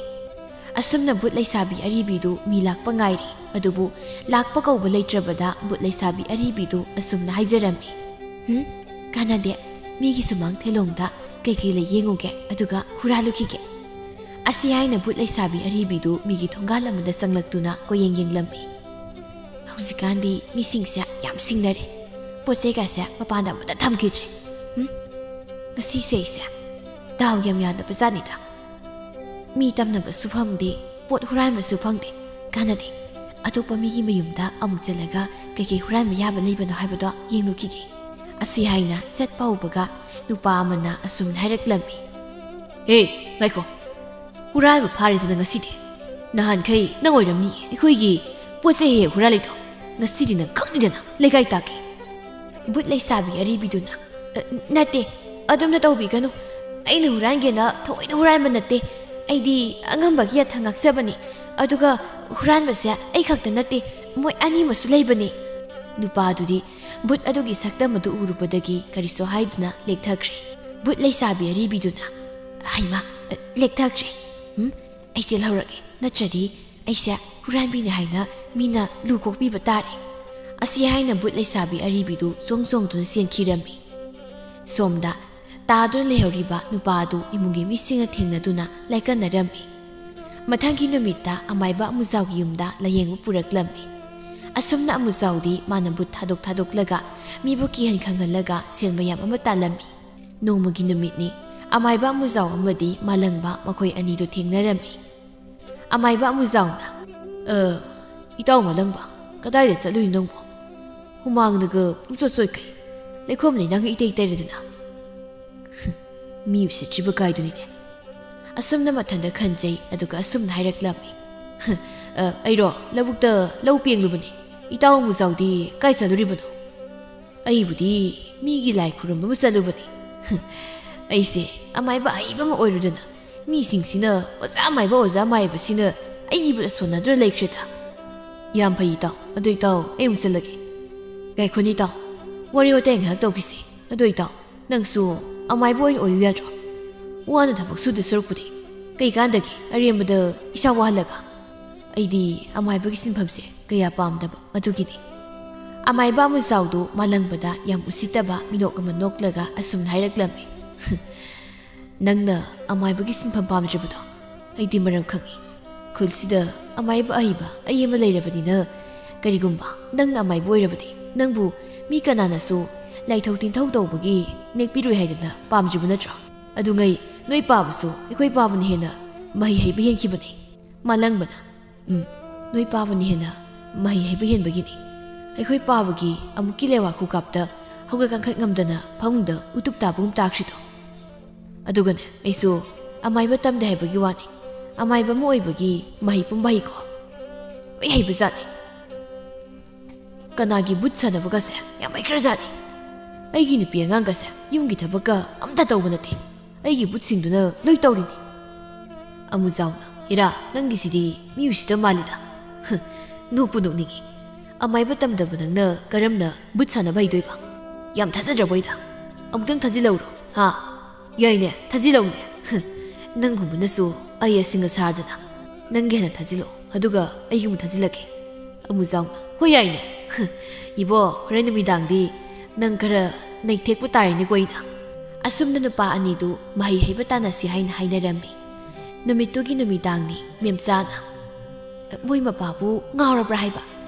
ꯑꯁꯨꯝꯅ ꯚꯨꯠ ꯂꯩꯁꯥꯕꯤ ꯑꯔꯤꯕꯤꯗꯨ ꯃꯤ ꯂꯥꯛꯄ ꯉꯥꯏꯔꯤ꯫ ꯑꯗꯨꯕꯨ ꯂꯥꯛꯄ ꯀꯧꯕ ꯂꯩꯇ꯭ꯔꯕꯗ ꯚꯨꯠ ꯂꯩꯁꯥꯕꯤ ꯑꯔꯤꯕꯤꯗꯨ ꯑꯁꯨꯝꯅ ꯍꯥꯏꯖꯔꯝꯃꯤ, "ꯍꯨꯝ, ꯀꯥꯟꯅꯗꯦ꯫ ꯃꯤꯒꯤ ꯁꯨꯃꯥꯡ ꯊꯦꯂꯣꯡꯗ ꯀꯩꯀꯩ ꯂꯩ ꯌꯦꯡꯉꯨꯒꯦ, ꯑꯗꯨꯒ ꯍꯨꯔꯥꯜꯂꯨꯈꯤꯒꯦ꯫" ꯑꯁꯤ ꯍꯥꯏꯅ ꯚꯨꯠ ꯂꯩꯁꯥꯕꯤ ꯑꯔꯤꯕꯤꯗꯨ ꯃꯤꯒꯤ ꯊꯣꯡꯒꯥꯜ ꯑꯃꯗ ꯆꯪꯂꯛꯇꯨꯅ ꯀꯣꯏꯌꯦꯡ ꯌꯦꯡꯂꯝꯃꯤ꯫ "ꯍꯧꯖꯤꯛꯀꯥꯟꯗꯤ ꯃꯤꯁꯤꯡꯁꯦ ꯌꯥꯝ ꯁꯤꯡꯅꯔꯦ꯫ ꯄꯣꯠ ꯆꯩꯒꯁꯦ ꯃꯄꯥꯟꯗ ꯑꯃꯠꯇ ꯊꯝꯈꯤꯗ꯭ꯔꯦ꯫ ꯍꯨꯝ? ꯉꯁꯤꯁꯦ ꯑꯩꯁꯦ ꯗꯥꯎ ꯌꯥꯝ ꯌꯥꯗꯕ ꯖꯥꯠꯅꯤꯗ꯫ ꯃꯤ ꯇꯝꯅꯕꯁꯨ ꯐꯪꯗꯦ, ꯄꯣꯠ ꯍꯨꯔꯥꯟꯕꯁꯨ ꯐꯪꯗꯦ꯫ ꯀꯥꯟꯅꯗꯦ꯫ ꯑꯇꯣꯞꯄ ꯃꯤꯒꯤ ꯃꯌꯨꯝꯗ ꯑꯃꯨꯛ ꯆꯠꯂꯒ ꯀꯩꯀꯩ ꯍꯨꯔꯥꯟꯕ ꯌꯥꯕ ꯂꯩꯕꯅꯣ ꯍꯥꯏꯕꯗꯣ ꯌꯦꯡꯂꯨꯈꯤꯒꯦ꯫" ꯑꯁꯤ ꯍꯥꯏꯅ ꯆꯠꯄ ꯍꯧꯕꯒ ꯅꯨꯄꯥ ꯑꯃꯅ ꯑꯁꯨꯝꯅ ꯍꯥꯏꯔꯛꯂꯝꯃꯤ, "ꯍꯦ, ꯉꯥꯏꯈꯣ꯫ ꯍꯨꯔꯥꯟꯕ ꯐꯥꯔꯦꯗꯅ ꯉꯁꯤꯗꯤ꯫ ꯅꯍꯥꯟꯈꯩ ꯅꯪ ꯑꯣꯏꯔꯝꯅꯤ ꯑꯩꯈꯣꯏꯒꯤ ꯄꯣꯠ ꯆꯩ ꯍꯦꯛ ꯍꯨꯔꯥꯜꯂꯤꯗꯣ꯫ ꯉꯁꯤꯗꯤ ꯅꯪ ꯈꯪꯅꯤꯗꯅ ꯂꯩꯀꯥꯏ ꯇꯥꯛꯀꯦ꯫" ꯚꯨꯠ ꯂꯩꯁꯥꯕꯤ ꯑꯔꯤꯕꯤꯗꯨꯅ, "ꯑ, ꯅꯠꯇꯦ, ꯑꯗꯨꯝꯅ ꯇꯧꯕꯤꯒꯅꯨ꯫ ꯑꯩꯅ ꯍꯨꯔꯥꯟꯒꯦꯅ ꯊꯑꯣꯏꯅ ꯍꯨꯔꯥꯟꯕ ꯅꯠꯇꯦ꯫ ꯑꯩꯗꯤ ꯑꯉꯝꯕꯒꯤ ꯑꯊ ꯉꯥꯛꯆꯕꯅꯤ꯫ ꯑꯗꯨꯒ ꯍꯨꯔꯥꯟꯕꯁꯦ ꯑꯩ ꯈꯛꯇ ꯅꯠꯇꯦ, ꯃꯣꯏ ꯑꯅꯤ ꯑꯃꯁꯨ ꯂꯩꯕꯅꯤ꯫" ꯅꯨꯄꯥꯗꯨꯗꯤ ꯚꯨꯠ ꯑꯗꯨꯒꯤ ꯁꯛꯇꯝ ꯑꯗꯨ ꯎꯔꯨꯕꯗꯒꯤ ꯀꯔꯤꯁꯨ ꯍꯥꯏꯗꯅ ꯂꯦꯛꯊꯈ꯭ꯔꯦ꯫ ꯚꯨꯠ ꯂꯩꯁꯥꯕꯤ ꯑꯔꯤꯕꯤꯗꯨꯅ, "ꯍꯩꯃꯥ, ꯂꯦꯛꯊꯈ꯭ꯔꯦ꯫ ꯎꯝ, ꯑꯩ ꯆꯦꯜꯍꯧꯔꯒꯦ, ꯅꯠꯇ꯭ꯔꯗꯤ ꯑꯩꯁꯦ ꯍꯨꯔꯥꯟꯕꯤꯅꯤ ꯍꯥꯏꯅ ꯃꯤꯅ ꯂꯨ ꯀꯣꯛꯄꯤꯕ ꯇꯥꯔꯦ꯫" ꯑꯁꯤ ꯍꯥꯏꯅ ꯚꯨꯠ ꯂꯩꯁꯥꯕꯤ ꯑꯔꯤꯕꯤꯗꯨ ꯆꯣꯡ ꯆꯣꯡꯗꯨꯅ ꯆꯦꯟꯈꯤꯔꯝꯃꯤ꯫ ꯁꯣꯝꯗ ꯇꯥꯗꯨꯅ ꯂꯩꯍꯧꯔꯤꯕ ꯅꯨꯄꯥ ꯑꯗꯨ ꯏꯃꯨꯡꯒꯤ ꯃꯤꯁꯤꯡꯅ ꯊꯦꯡꯅꯗꯨꯅ ꯂꯥꯏꯀꯠꯅꯔꯝꯃꯤ꯫ ꯃꯊꯪꯒꯤ ꯅꯨꯃꯤꯠꯇ ꯑꯃꯥꯏꯕ ꯑꯃꯨꯖꯥꯎꯒꯤ ꯌꯨꯝꯗ ꯂꯥꯌꯦꯡꯕ ꯄꯨꯔꯛꯂꯝꯃꯤ꯫ ꯑꯁꯨꯝꯅ ꯑꯃꯨꯖꯥꯎꯗꯤ ꯃꯥꯅ ꯚꯨꯠ ꯊꯥꯗꯣꯛ ꯊꯥꯗꯣꯛꯂꯒ ꯃꯤꯕꯨ ꯀꯤꯍꯟ ꯈꯪꯍꯜꯂꯒ ꯁꯦꯜ ꯃꯌꯥꯝ ꯑꯃ ꯇꯥꯜꯂꯝꯃꯤ꯫ ꯅꯣꯡꯃꯒꯤ ꯅꯨꯃꯤꯠꯅꯤ꯫ ꯑꯃꯥꯏꯕ ꯑꯃꯨꯖꯥꯎ ꯑꯃꯗꯤ ꯃꯥꯂꯪꯕ ꯃꯈꯣꯏ ꯑꯅꯤꯗꯨ ꯊꯦꯡꯅꯔꯝꯃꯤ꯫ ꯑꯃꯥꯏꯕ ꯑꯃꯨꯖꯥꯎꯅ, "ꯑ, ꯏꯇꯥꯎ ꯃꯥꯂꯪꯕ, ꯀꯗꯥꯏꯗ ꯆꯠꯂꯨꯏ ꯅꯪꯕꯣ? ꯍꯨꯃꯥꯡꯅꯒ ꯄꯨꯡꯆꯣꯠ ꯆꯣꯠꯈꯩ, ꯂꯩꯈꯣꯝ ꯂꯩꯅꯥꯡꯅ ꯏꯇꯩ ꯇꯩꯔꯗꯅ꯫" ꯃꯤ ꯎꯁꯤꯠꯇ꯭ꯔꯤꯕ ꯀꯥꯏꯗꯨꯅꯤꯅꯦ꯫ ꯑꯁꯨꯝꯅ ꯃꯊꯟꯇ ꯈꯟꯖꯩ, ꯑꯗꯨꯒ ꯑꯁꯨꯝꯅ ꯍꯥꯏꯔꯛꯂꯝꯃꯤ, "ꯑ, ꯑꯩꯔꯣ, ꯂꯧꯕꯨꯛꯇ ꯂꯧ ꯄꯦꯡꯂꯨꯕꯅꯤ꯫ ꯏꯇꯥꯎ ꯑꯃꯨꯖꯥꯎꯗꯤ ꯀꯥꯏ ꯆꯠꯂꯨꯔꯤꯕꯅꯣ?" ꯑꯩꯕꯨꯗꯤ ꯃꯤꯒꯤ ꯂꯥꯏ ꯈꯨꯔꯨꯝꯕ ꯑꯃ ꯆꯠꯂꯨꯕꯅꯤ꯫ ꯑꯩꯁꯦ ꯑꯃꯥꯏꯕ ꯑꯍꯩꯕ ꯑꯃ ꯑꯣꯏꯔꯨꯗꯅ ꯃꯤꯁꯤꯡꯁꯤꯅ "ꯑꯣꯖꯥ ꯑꯃꯥꯏꯕ, ꯑꯣꯖꯥ ꯑꯃꯥꯏꯕꯁꯤꯅ" ꯑꯩꯒꯤ ꯏꯕꯨ ꯁꯣꯟꯅꯗꯨꯅ ꯂꯩꯈ꯭ꯔꯦꯗ꯫ ꯌꯥꯝ ꯐꯩ ꯏꯇꯥꯎ, ꯑꯗꯨ ꯏꯇꯥꯎ ꯑꯩ ꯑꯃꯨꯛ ꯆꯠꯂꯒꯦ꯫ ꯉꯥꯏꯈꯣꯅꯤ ꯏꯇꯥꯎ, ꯋꯥꯔꯤ ꯋꯥꯇꯥꯏ ꯉꯥꯏꯍꯥꯛ ꯇꯧꯈꯤꯁꯤ꯫ ꯑꯗꯨ ꯏꯇꯥꯎ, ꯅꯪꯁꯨ ꯑꯃꯥꯏꯕ ꯑꯣꯏꯅ ꯑꯣꯏꯌꯨ ꯌꯥꯗ꯭ꯔꯣ? ꯋꯥꯅ ꯊꯕꯛ ꯁꯨꯗ ꯁꯔꯨꯛꯄꯨꯗꯤ ꯀꯩ ꯀꯥꯟꯗꯒꯦ ꯑꯔꯦꯝꯕꯗ ꯏꯁꯥ ꯋꯥꯍꯜꯂꯒ? ꯑꯩꯗꯤ ꯑꯃꯥꯏꯕꯒꯤ ꯁꯤꯟꯐꯝꯁꯦ ꯀꯌꯥ ꯄꯥꯝꯗꯕ ꯑꯗꯨꯒꯤꯅꯤ꯫ ꯑꯃꯥꯏꯕ ꯑꯃꯨꯖꯥꯎꯗꯨ ꯃꯥꯂꯪꯕꯗ ꯌꯥꯝ ꯎꯁꯤꯠꯇꯕ ꯃꯤꯅꯣꯛ ꯑꯃ ꯅꯣꯛꯂꯒ ꯑꯁꯨꯝꯅ ꯍꯥꯏꯔꯛꯂꯝꯃꯤ꯫ "ꯅꯪꯅ ꯑꯃꯥꯏꯕꯒꯤ ꯁꯤꯟꯐꯝ ꯄꯥꯝꯗ꯭ꯔꯤꯕꯗꯣ ꯑꯩꯗꯤ ꯃꯔꯝ ꯈꯪꯏ꯫ ꯈꯨꯜꯁꯤꯗ ꯑꯃꯥꯏꯕ ꯑꯍꯩꯕ ꯑꯩ ꯑꯃ ꯂꯩꯔꯕꯅꯤꯅ, ꯀꯔꯤꯒꯨꯝꯕ ꯅꯪꯅ ꯑꯃꯥꯏꯕ ꯑꯣꯏꯔꯕꯗꯤ ꯅꯪꯕꯨ ꯃꯤ ꯀꯅꯥꯅꯁꯨ ꯂꯥꯏꯊꯧ ꯇꯤꯟꯊꯧ ꯇꯧꯕꯒꯤ ꯅꯦꯛꯄꯤꯔꯣꯏ ꯍꯥꯏꯗꯅ ꯄꯥꯝꯗ꯭ꯔꯤꯕ ꯅꯠꯇ꯭ꯔꯣ? ꯑꯗꯨꯉꯩ ꯅꯣꯏ ꯄꯥꯕꯁꯨ ꯑꯩꯈꯣꯏ ꯄꯥꯕꯅ ꯍꯦꯟꯅ ꯃꯍꯩ ꯍꯩꯕ ꯍꯦꯟꯈꯤꯕꯅꯤ꯫" ꯃꯥꯂꯪꯕꯅ, "ꯎꯝ, ꯅꯣꯏ ꯄꯥꯕꯅ ꯍꯦꯟꯅ ꯃꯍꯩ ꯍꯩꯕ ꯍꯦꯟꯕꯒꯤꯅꯤ꯫ ꯑꯩꯈꯣꯏ ꯄꯥꯕꯒꯤ ꯑꯃꯨꯛꯀꯤ ꯂꯩꯋꯥ ꯈꯨꯀꯥꯞꯇ ꯍꯧꯒꯠ ꯀꯥꯡꯈꯠ ꯉꯝꯗꯅ ꯐꯃꯨꯡꯗ ꯎꯇꯨꯞ ꯇꯥꯕꯒꯨꯝ ꯇꯥꯈ꯭ꯔꯤꯗꯣ꯫ ꯑꯗꯨꯒꯅꯦ, ꯑꯩꯁꯨ ꯑꯃꯥꯏꯕ ꯇꯝꯗꯦ ꯍꯥꯏꯕꯒꯤ ꯋꯥꯅꯤ, ꯑꯃꯥꯏꯕ ꯑꯃ ꯑꯣꯏꯕꯒꯤ ꯃꯍꯩ ꯄꯨꯝꯕ ꯍꯩꯀꯣ꯫ ꯂꯣꯏ ꯍꯩꯕꯖꯥꯠꯅꯤ꯫ ꯀꯅꯥꯒꯤ ꯕꯨꯠ ꯁꯥꯟꯅꯕꯒꯁꯦ ꯌꯥꯝ ꯍꯩꯈ꯭ꯔꯖꯥꯠꯅꯤ꯫ ꯑꯩꯒꯤ ꯅꯨꯄꯤ ꯑꯉꯥꯡꯒꯁꯦ ꯌꯨꯝꯒꯤ ꯊꯕꯛꯀ ꯑꯝꯇ ꯇꯧꯕ ꯅꯠꯇꯦ꯫ ꯑꯩꯒꯤ ꯕꯨꯠꯁꯤꯡꯗꯨꯅ ꯂꯣꯏ ꯇꯧꯔꯤꯅꯤ꯫" ꯑꯃꯨꯖꯥꯎꯅ, "ꯏꯔꯥ, ꯅꯪꯒꯤꯁꯤꯗꯤ ꯃꯤ ꯎꯁꯤꯠꯇ ꯃꯥꯜꯂꯤꯗ꯫" ꯍ, ꯅꯣꯛꯄꯨ ꯅꯣꯛꯅꯤꯡꯉꯤ꯫ ꯑꯃꯥꯏꯕ ꯇꯝꯗꯕ ꯅꯪꯅ ꯀꯔꯝꯅ ꯕꯨꯠ ꯁꯥꯟꯅꯕ ꯍꯩꯗꯣꯏꯕ? ꯌꯥꯝ ꯊꯥꯖꯗ꯭ꯔꯕꯣꯏꯗ? ꯑꯃꯨꯛꯇꯪ ꯊꯥꯖꯤꯜꯂꯧꯔꯣ, ꯍꯥ? ꯌꯥꯏꯅꯦ, ꯊꯥꯖꯤꯜꯂꯧꯅꯦ꯫ ꯍ, ꯅꯪꯒꯨꯝꯕꯅꯁꯨ ꯑꯩ ꯑꯁꯤꯡ ꯑꯁꯥꯔꯗꯅ꯫ ꯅꯪꯒꯤ ꯍꯦꯟꯅ ꯊꯥꯖꯤꯜꯂꯛꯑꯣ, ꯑꯗꯨꯒ ꯑꯩꯒꯤ ꯑꯃꯨꯛ ꯊꯥꯖꯤꯜꯂꯛꯀꯦ꯫ ꯑꯃꯨꯖꯥꯎꯅ, "ꯍꯣꯏ, ꯌꯥꯏꯅꯦ꯫ ꯍ, ꯏꯕꯣ, ꯍꯣꯔꯦꯟ ꯅꯨꯃꯤꯗꯥꯡꯗꯤ ꯅꯪ ꯈꯔ ꯅꯩꯊꯦꯛꯄ ꯇꯥꯔꯦꯅꯦꯀꯣ ꯑꯩꯅ꯫" ꯑꯁꯨꯝꯅ ꯅꯨꯄꯥ ꯑꯅꯤꯗꯨ ꯃꯍꯩ ꯍꯩꯕ ꯇꯥꯟꯅꯁꯤ ꯍꯥꯏꯅ ꯍꯥꯏꯅꯔꯝꯃꯤ꯫ ꯅꯨꯃꯤꯠꯇꯨꯒꯤ ꯅꯨꯃꯤꯗꯥꯡꯅꯤ꯫ ꯃꯦꯝꯆꯥꯅ, "ꯃꯣꯏ ꯃꯄꯥꯕꯨ ꯉꯥꯎꯔꯕ꯭ꯔꯥ ꯍꯥꯏꯕ?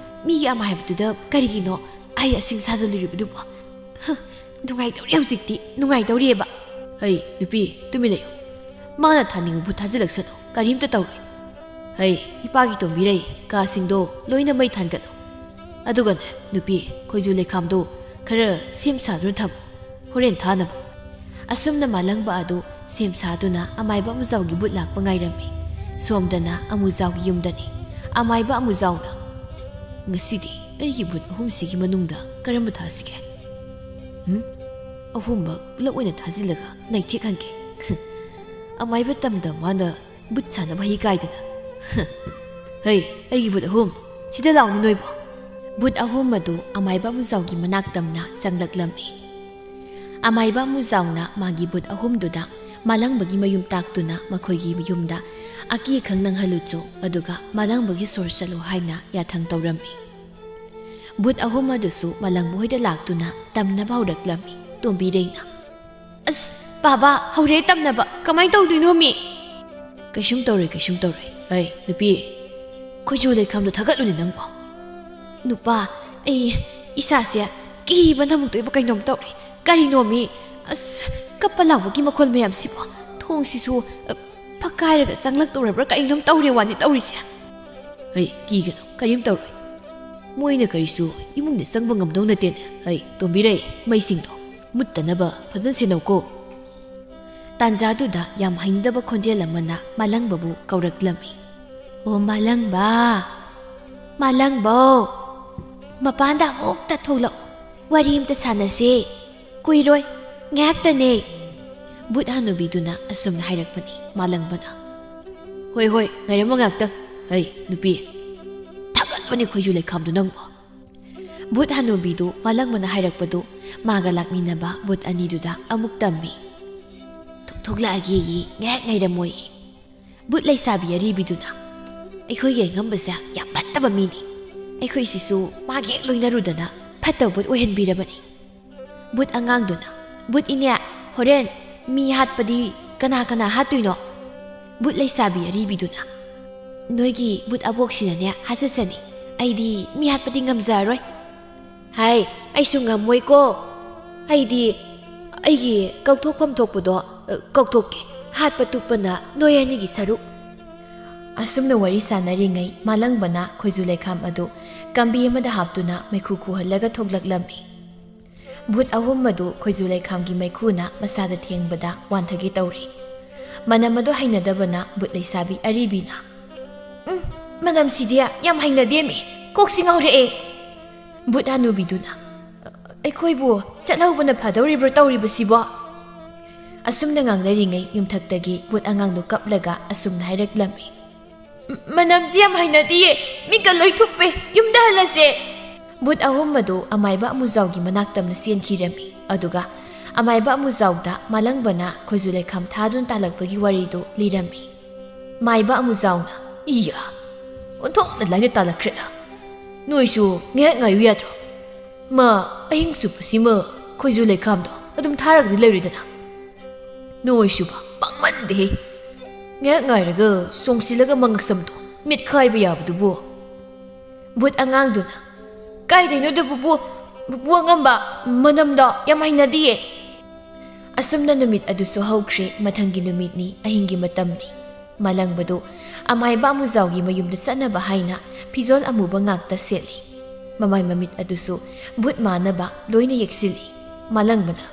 ꯃꯤꯒꯤ ꯑꯃꯥꯏꯕꯗꯨꯗ ꯀꯔꯤꯒꯤꯅꯣ ꯑꯩ ꯑꯁꯤꯡ ꯁꯥꯖꯜꯂꯨꯔꯤꯕꯗꯨꯕꯣ? ꯍ, ꯅꯨꯡꯉꯥꯏꯇꯧꯔꯤ ꯍꯧꯖꯤꯛꯇꯤ, ꯅꯨꯡꯉꯥꯏꯇꯧꯔꯤꯑꯕ꯫" "ꯍꯩ, ꯅꯨꯄꯤ, ꯇꯨꯃꯤꯟ ꯂꯩꯌꯨ꯫ ꯃꯥꯅ ꯊꯥꯅꯤꯡꯕꯕꯨ ꯊꯥꯖꯤꯜꯂꯛꯁꯅꯨ, ꯀꯔꯤꯝꯇ ꯇꯧꯔꯣꯏ꯫ ꯍꯩ, ꯏꯄꯥꯒꯤ ꯇꯣꯝꯕꯤꯔꯩ, ꯀꯥꯁꯤꯡꯗꯣ ꯂꯣꯏꯅ ꯃꯩ ꯊꯥꯟꯒꯠꯂꯨ꯫ ꯑꯗꯨꯒꯅꯦ, ꯅꯨꯄꯤ, ꯈꯣꯏꯖꯨ ꯂꯩꯈꯥꯝꯗꯣ ꯈꯔ ꯁꯦꯝ ꯁꯥꯗꯨꯅ ꯊꯝꯃꯨ, ꯍꯣꯔꯦꯟ ꯊꯥꯅꯕ꯫" ꯑꯁꯨꯝꯅ ꯃꯥꯂꯪꯕ ꯑꯗꯨ ꯁꯦꯝ ꯁꯥꯗꯨꯅ ꯑꯃꯥꯏꯕ ꯑꯃꯨꯖꯥꯎꯒꯤ ꯕꯨꯠ ꯂꯥꯛꯄ ꯉꯥꯏꯔꯝꯃꯤ꯫ ꯁꯣꯝꯗꯅ ꯑꯃꯨꯖꯥꯎꯒꯤ ꯌꯨꯝꯗꯅꯤ꯫ ꯑꯃꯥꯏꯕ ꯑꯃꯨꯖꯥꯎꯅ, "ꯉꯁꯤꯗꯤ ꯑꯩꯒꯤ ꯕꯨꯠ ꯑꯍꯨꯝꯁꯤꯒꯤ ꯃꯅꯨꯡꯗ ꯀꯔꯝꯕ ꯊꯥꯁꯤꯒꯦ?" ꯑꯍꯨꯝꯃꯛ ꯄꯨꯂꯞ ꯑꯣꯏꯅ ꯊꯥꯖꯤꯜꯂꯒ ꯅꯩꯊꯦꯛꯍꯟꯒꯦ꯫ ꯑꯃꯥꯏꯕ ꯇꯝꯗ ꯃꯥꯅ ꯕꯨꯠ ꯁꯥꯟꯅꯕ ꯍꯩ ꯀꯥꯏꯗꯅ꯫ ꯍꯩ, ꯑꯩꯒꯤ ꯕꯨꯠ ꯑꯍꯨꯝ, ꯁꯤꯗ ꯂꯥꯎꯅꯦ ꯅꯣꯏꯕꯣ꯫ ꯕꯨꯠ ꯑꯍꯨꯝ ꯑꯗꯨ ꯑꯃꯥꯏꯕ ꯑꯃꯨꯖꯥꯎꯒꯤ ꯃꯅꯥꯛ ꯇꯝꯅ ꯆꯪꯂꯛꯂꯝꯃꯤ꯫ ꯑꯃꯥꯏꯕ ꯑꯃꯨꯖꯥꯎꯅ ꯃꯥꯒꯤ ꯕꯨꯠ ꯑꯍꯨꯝꯗꯨꯗ ꯃꯥꯂꯪꯕꯒꯤ ꯃꯌꯨꯝ ꯇꯥꯛꯇꯨꯅ ꯃꯈꯣꯏꯒꯤ ꯌꯨꯝꯗ ꯑꯀꯤ ꯑꯈꯪ ꯅꯪꯍꯜꯂꯨꯆꯣ, ꯑꯗꯨꯒ ꯃꯥꯂꯪꯕꯒꯤ ꯁꯣꯔ ꯆꯠꯂꯨ ꯍꯥꯏꯅ ꯌꯥꯊꯪ ꯇꯧꯔꯝꯃꯤ꯫ ꯕꯨꯠ ꯑꯍꯨꯝ ꯑꯗꯨꯁꯨ ꯃꯥꯂꯪꯕ ꯍꯣꯏꯗ ꯂꯥꯛꯇꯨꯅ ꯇꯝꯅꯕ ꯍꯧꯔꯛꯂꯝꯃꯤ꯫ ꯇꯣꯝꯕꯤꯔꯩꯅ, "ꯑꯁ, ꯕꯥꯕꯥ, ꯍꯧꯔꯦ ꯇꯝꯅꯕ꯫ ꯀꯃꯥꯏꯅ ꯇꯧꯗꯣꯏꯅꯣ ꯃꯤ?" "ꯀꯩꯁꯨꯝ ꯇꯧꯔꯣꯏ, ꯀꯩꯁꯨꯝ ꯇꯧꯔꯣꯏ꯫ ꯑꯩ, ꯅꯨꯄꯤ, ꯈꯣꯏꯖꯨ ꯂꯩꯈꯥꯝꯗꯣ ꯊꯥꯒꯠꯂꯨꯅꯦ ꯅꯪꯕꯣ꯫" "ꯅꯨꯄꯥ, ꯑꯩ ꯏꯁꯥꯁꯦ ꯀꯤꯕꯅ ꯑꯃꯨꯛꯇꯣꯏꯕ ꯀꯩꯅꯣꯝ ꯇꯧꯔꯦ꯫ ꯀꯔꯤꯅꯣ ꯃꯤ? ꯑꯁ, ꯀꯞꯄ ꯂꯥꯎꯕꯒꯤ ꯃꯈꯣꯜ ꯃꯌꯥꯝꯁꯤꯕꯣ? ꯊꯣꯡꯁꯤꯁꯨ, ꯑ, ꯐꯛꯀꯥꯏꯔꯒ ꯆꯪꯂꯛꯇꯧꯔꯕ꯭ꯔꯥ ꯀꯩꯅꯣꯝ ꯇꯧꯔꯦ ꯋꯥꯅꯤ ꯇꯧꯔꯤꯁꯦ꯫" "ꯍꯩ, ꯀꯤꯒꯅꯨ, ꯀꯔꯤꯝ ꯇꯧꯔꯣꯏ꯫ ꯃꯣꯏꯅ ꯀꯔꯤꯁꯨ ꯏꯃꯨꯡꯗ ꯆꯪꯕ ꯉꯝꯗꯧ ꯅꯠꯇꯦꯅꯦ꯫ ꯍꯩ, ꯇꯣꯝꯕꯤꯔꯩ, ꯃꯩꯁꯤꯡꯗꯣ ꯃꯨꯠꯇꯅꯕ ꯐꯖꯅ ꯁꯦꯟꯅꯧꯀꯣ꯫" ꯇꯥꯟꯖꯥꯗꯨꯗ ꯌꯥꯝ ꯍꯩꯅꯗꯕ ꯈꯣꯟꯖꯦꯜ ꯑꯃꯅ ꯃꯥꯂꯪꯕꯕꯨ ꯀꯧꯔꯛꯂꯝꯃꯤ꯫ "ꯑꯣ ꯃꯥꯂꯪꯕ, ꯃꯥꯂꯪꯕꯧ, ꯃꯄꯥꯟꯗ ꯑꯃꯨꯛꯇ ꯊꯣꯛꯂꯛꯎ, ꯋꯥꯔꯤ ꯑꯝꯇ ꯁꯥꯟꯅꯁꯦ꯫ ꯀꯨꯏꯔꯣꯏ, ꯉꯥꯏꯍꯥꯛꯇꯅꯦ꯫" ꯕꯨꯠ ꯍꯅꯨꯕꯤꯗꯨꯅ ꯑꯁꯨꯝꯅ ꯍꯥꯏꯔꯛꯄꯅꯤ꯫ ꯃꯥꯂꯪꯕꯅ, "ꯍꯣꯏ, ꯍꯣꯏ, ꯉꯥꯏꯔꯝꯃꯣ ꯉꯥꯏꯍꯥꯛꯇꯪ꯫ ꯍꯩ, ꯅꯨꯄꯤ, ꯊꯥꯒꯠꯄꯅꯤ ꯈꯣꯏꯖꯨ ꯂꯩꯈꯥꯝꯗꯣ ꯅꯪꯕꯣ꯫" ꯕꯨꯠ ꯍꯅꯨꯕꯤꯗꯨ ꯃꯥꯂꯪꯕꯅ ꯍꯥꯏꯔꯛꯄꯗꯨ ꯃꯥꯒ ꯂꯥꯛꯃꯤꯟꯅꯕ ꯕꯨꯠ ꯑꯅꯤꯗꯨꯗ ꯑꯃꯨꯛ ꯇꯝꯃꯤ꯫ "ꯊꯣꯛ-, ꯊꯣꯛꯂꯛꯑꯒꯦꯌꯦ, ꯉꯥꯏꯍꯥꯛ ꯉꯥꯏꯔꯝꯃꯣꯌꯦ꯫" ꯕꯨꯠ ꯂꯩꯁꯥꯕꯤ ꯑꯔꯤꯕꯤꯗꯨꯅ, "ꯑꯩꯈꯣꯏꯒꯤ ꯑꯉꯝꯕꯁꯦ ꯌꯥꯝ ꯐꯠꯇꯕ ꯃꯤꯅꯤ꯫ ꯑꯩꯈꯣꯏꯁꯤꯁꯨ ꯃꯥꯒ ꯍꯦꯛ ꯂꯣꯏꯅꯔꯨꯗꯅ ꯐꯠꯇꯕ ꯕꯨꯠ ꯑꯣꯏꯍꯟꯕꯤꯔꯕꯅꯤ꯫" ꯕꯨꯠ ꯑꯉꯥꯡꯗꯨꯅ, "ꯕꯨꯠ ꯏꯅꯦ, ꯍꯣꯔꯦꯟ ꯃꯤ ꯍꯥꯠꯄꯗꯤ ꯀꯅꯥ ꯀꯅꯥ ꯍꯥꯠꯇꯣꯏꯅꯣ?" ꯕꯨꯠ ꯂꯩꯁꯥꯕꯤ ꯑꯔꯤꯕꯤꯗꯨꯅ, "ꯅꯣꯏꯒꯤ ꯕꯨꯠ ꯑꯕꯣꯛꯁꯤꯅꯅꯦ ꯍꯥꯠꯆꯁꯅꯤ꯫ ꯑꯩꯗꯤ ꯃꯤ ꯍꯥꯠꯄꯗꯤ ꯉꯝꯖꯔꯔꯣꯏ꯫" "ꯍꯥꯏ, ꯑꯩꯁꯨ ꯉꯝꯃꯣꯏꯀꯣ꯫ ꯑꯩꯗꯤ ꯑꯩꯒꯤ ꯀꯧꯊꯣꯛꯐꯝ ꯊꯣꯛꯄꯗꯣ, ꯑ, ꯀꯧꯊꯣꯛꯀꯦ꯫ ꯍꯥꯠꯄ ꯇꯨꯞꯄꯅ ꯅꯣꯏ ꯑꯅꯤꯒꯤ ꯁꯔꯨꯛ꯫" ꯑꯁꯨꯝꯅ ꯋꯥꯔꯤ ꯁꯥꯟꯅꯔꯤꯉꯩ ꯃꯥꯂꯪꯕꯅ ꯈꯣꯏꯖꯨ ꯂꯩꯈꯥꯝ ꯑꯗꯨ ꯀꯝꯕꯤ ꯑꯃꯗ ꯍꯥꯞꯇꯨꯅ ꯃꯩꯈꯨ ꯈꯨꯍꯜꯂꯒ ꯊꯣꯛꯂꯛꯂꯝꯃꯤ꯫ ꯕꯨꯠ ꯑꯍꯨꯝ ꯑꯗꯨ ꯈꯣꯏꯖꯨ ꯂꯩꯈꯥꯝꯒꯤ ꯃꯩꯈꯨꯅ ꯃꯁꯥꯗ ꯊꯦꯡꯕꯗ ꯋꯥꯟꯊꯒꯦ ꯇꯧꯔꯤ꯫ ꯃꯅꯝ ꯑꯗꯨ ꯍꯩꯅꯗꯕꯅ ꯕꯨꯠ ꯂꯩꯁꯥꯕꯤ ꯑꯔꯤꯕꯤꯅ, "ꯎꯝ, ꯃꯅꯝꯁꯤꯗꯤ ꯌꯥꯝ ꯍꯩꯅꯗꯦꯃꯤ, ꯀꯣꯛꯁꯤ ꯉꯥꯎꯔꯛꯑꯦ꯫" ꯕꯨꯠ ꯍꯅꯨꯕꯤꯗꯨꯅ, "ꯑ-, ꯑꯩꯈꯣꯏꯕꯨ ꯆꯠꯍꯧꯕꯅ ꯐꯗꯧꯔꯤꯕ꯭ꯔꯥ ꯇꯧꯔꯤꯕꯁꯤꯕꯣ?" ꯑꯁꯨꯝꯅ ꯉꯥꯡꯅꯔꯤꯉꯩ ꯌꯨꯝꯊꯛꯇꯒꯤ ꯕꯨꯠ ꯑꯉꯥꯡꯗꯨ ꯀꯞꯂꯒ ꯑꯁꯨꯝꯅ ꯍꯥꯏꯔꯛꯂꯝꯃꯤ, "ꯃ-, ꯃꯅꯝꯁꯤ ꯌꯥꯝ ꯍꯩꯅꯗꯤꯌꯦ꯫ ꯃꯤꯠꯀ ꯂꯣꯏ ꯊꯨꯞꯄꯦ꯫ ꯌꯨꯝꯗ ꯍꯜꯂꯁꯦ꯫" ꯕꯨꯠ ꯑꯍꯨꯝ ꯑꯗꯨ ꯑꯃꯥꯏꯕ ꯑꯃꯨꯖꯥꯎꯒꯤ ꯃꯅꯥꯛꯇꯝꯅ ꯆꯦꯟꯈꯤꯔꯝꯃꯤ꯫ ꯑꯗꯨꯒ ꯑꯃꯥꯏꯕ ꯑꯃꯨꯖꯥꯎꯗ ꯃꯥꯂꯪꯕꯅ ꯈꯣꯏꯖꯨ ꯂꯩꯈꯥꯝ ꯊꯥꯗꯨꯅ ꯇꯥꯜꯂꯛꯄꯒꯤ ꯋꯥꯔꯤꯗꯨ ꯂꯤꯔꯝꯃꯤ꯫ ꯃꯥꯏꯕ ꯑꯃꯨꯖꯥꯎꯅ, "ꯏꯌꯥ, ꯑꯣꯟꯊꯣꯛꯅ ꯂꯥꯏꯅ ꯇꯥꯜꯂꯛꯈ꯭ꯔꯦꯗ꯫ ꯅꯣꯏꯁꯨ ꯉꯥꯏꯍꯥꯛ ꯉꯥꯏꯌꯨ ꯌꯥꯗ꯭ꯔꯣ? ꯃꯥ ꯑꯍꯤꯡ ꯆꯨꯞꯄꯁꯤꯃ ꯈꯣꯏꯖꯨ ꯂꯩꯈꯥꯝꯗꯣ ꯑꯗꯨꯝ ꯊꯥꯔꯒꯗꯤ ꯂꯩꯔꯣꯏꯗꯅ꯫ ꯅꯣꯏꯁꯨꯕ ꯄꯥꯡꯃꯟꯗꯦꯍꯦ꯫ ꯉꯥꯏꯍꯥꯛ ꯉꯥꯏꯔꯒ ꯆꯣꯡꯁꯤꯜꯂꯒ ꯃꯉꯛꯁꯝꯗꯣ ꯃꯦꯠꯈꯥꯏꯕ ꯌꯥꯕꯗꯨꯕꯨ꯫" ꯕꯨꯠ ꯑꯉꯥꯡꯗꯨꯅ, "ꯀꯥꯏꯗꯩꯅꯣꯗ ꯄꯨꯄꯨ, ꯄꯨꯄꯨ ꯑꯉꯝꯕ, ꯃꯅꯝꯗꯣ ꯌꯥꯝ ꯍꯩꯅꯗꯤꯌꯦ꯫" ꯑꯁꯨꯝꯅ ꯅꯨꯃꯤꯠ ꯑꯗꯨꯁꯨ ꯍꯧꯈ꯭ꯔꯦ꯫ ꯃꯊꯪꯒꯤ ꯅꯨꯃꯤꯠꯅꯤ, ꯑꯍꯤꯡꯒꯤ ꯃꯇꯝꯅꯤ꯫ ꯃꯥꯂꯪꯕꯗꯨ ꯑꯃꯥꯏꯕ ꯑꯃꯨꯖꯥꯎꯒꯤ ꯃꯌꯨꯝꯗ ꯆꯠꯅꯕ ꯍꯥꯏꯅ ꯐꯤꯖꯣꯜ ꯑꯃꯨꯕ ꯉꯥꯛꯇ ꯁꯦꯠꯂꯤ꯫ ꯃꯃꯥꯏ ꯃꯃꯤꯠ ꯑꯗꯨꯁꯨ ꯕꯨꯠ ꯃꯥꯟꯅꯕ ꯂꯣꯏꯅ ꯌꯦꯛꯁꯤꯜꯂꯤ꯫ ꯃꯥꯂꯪꯕꯅ,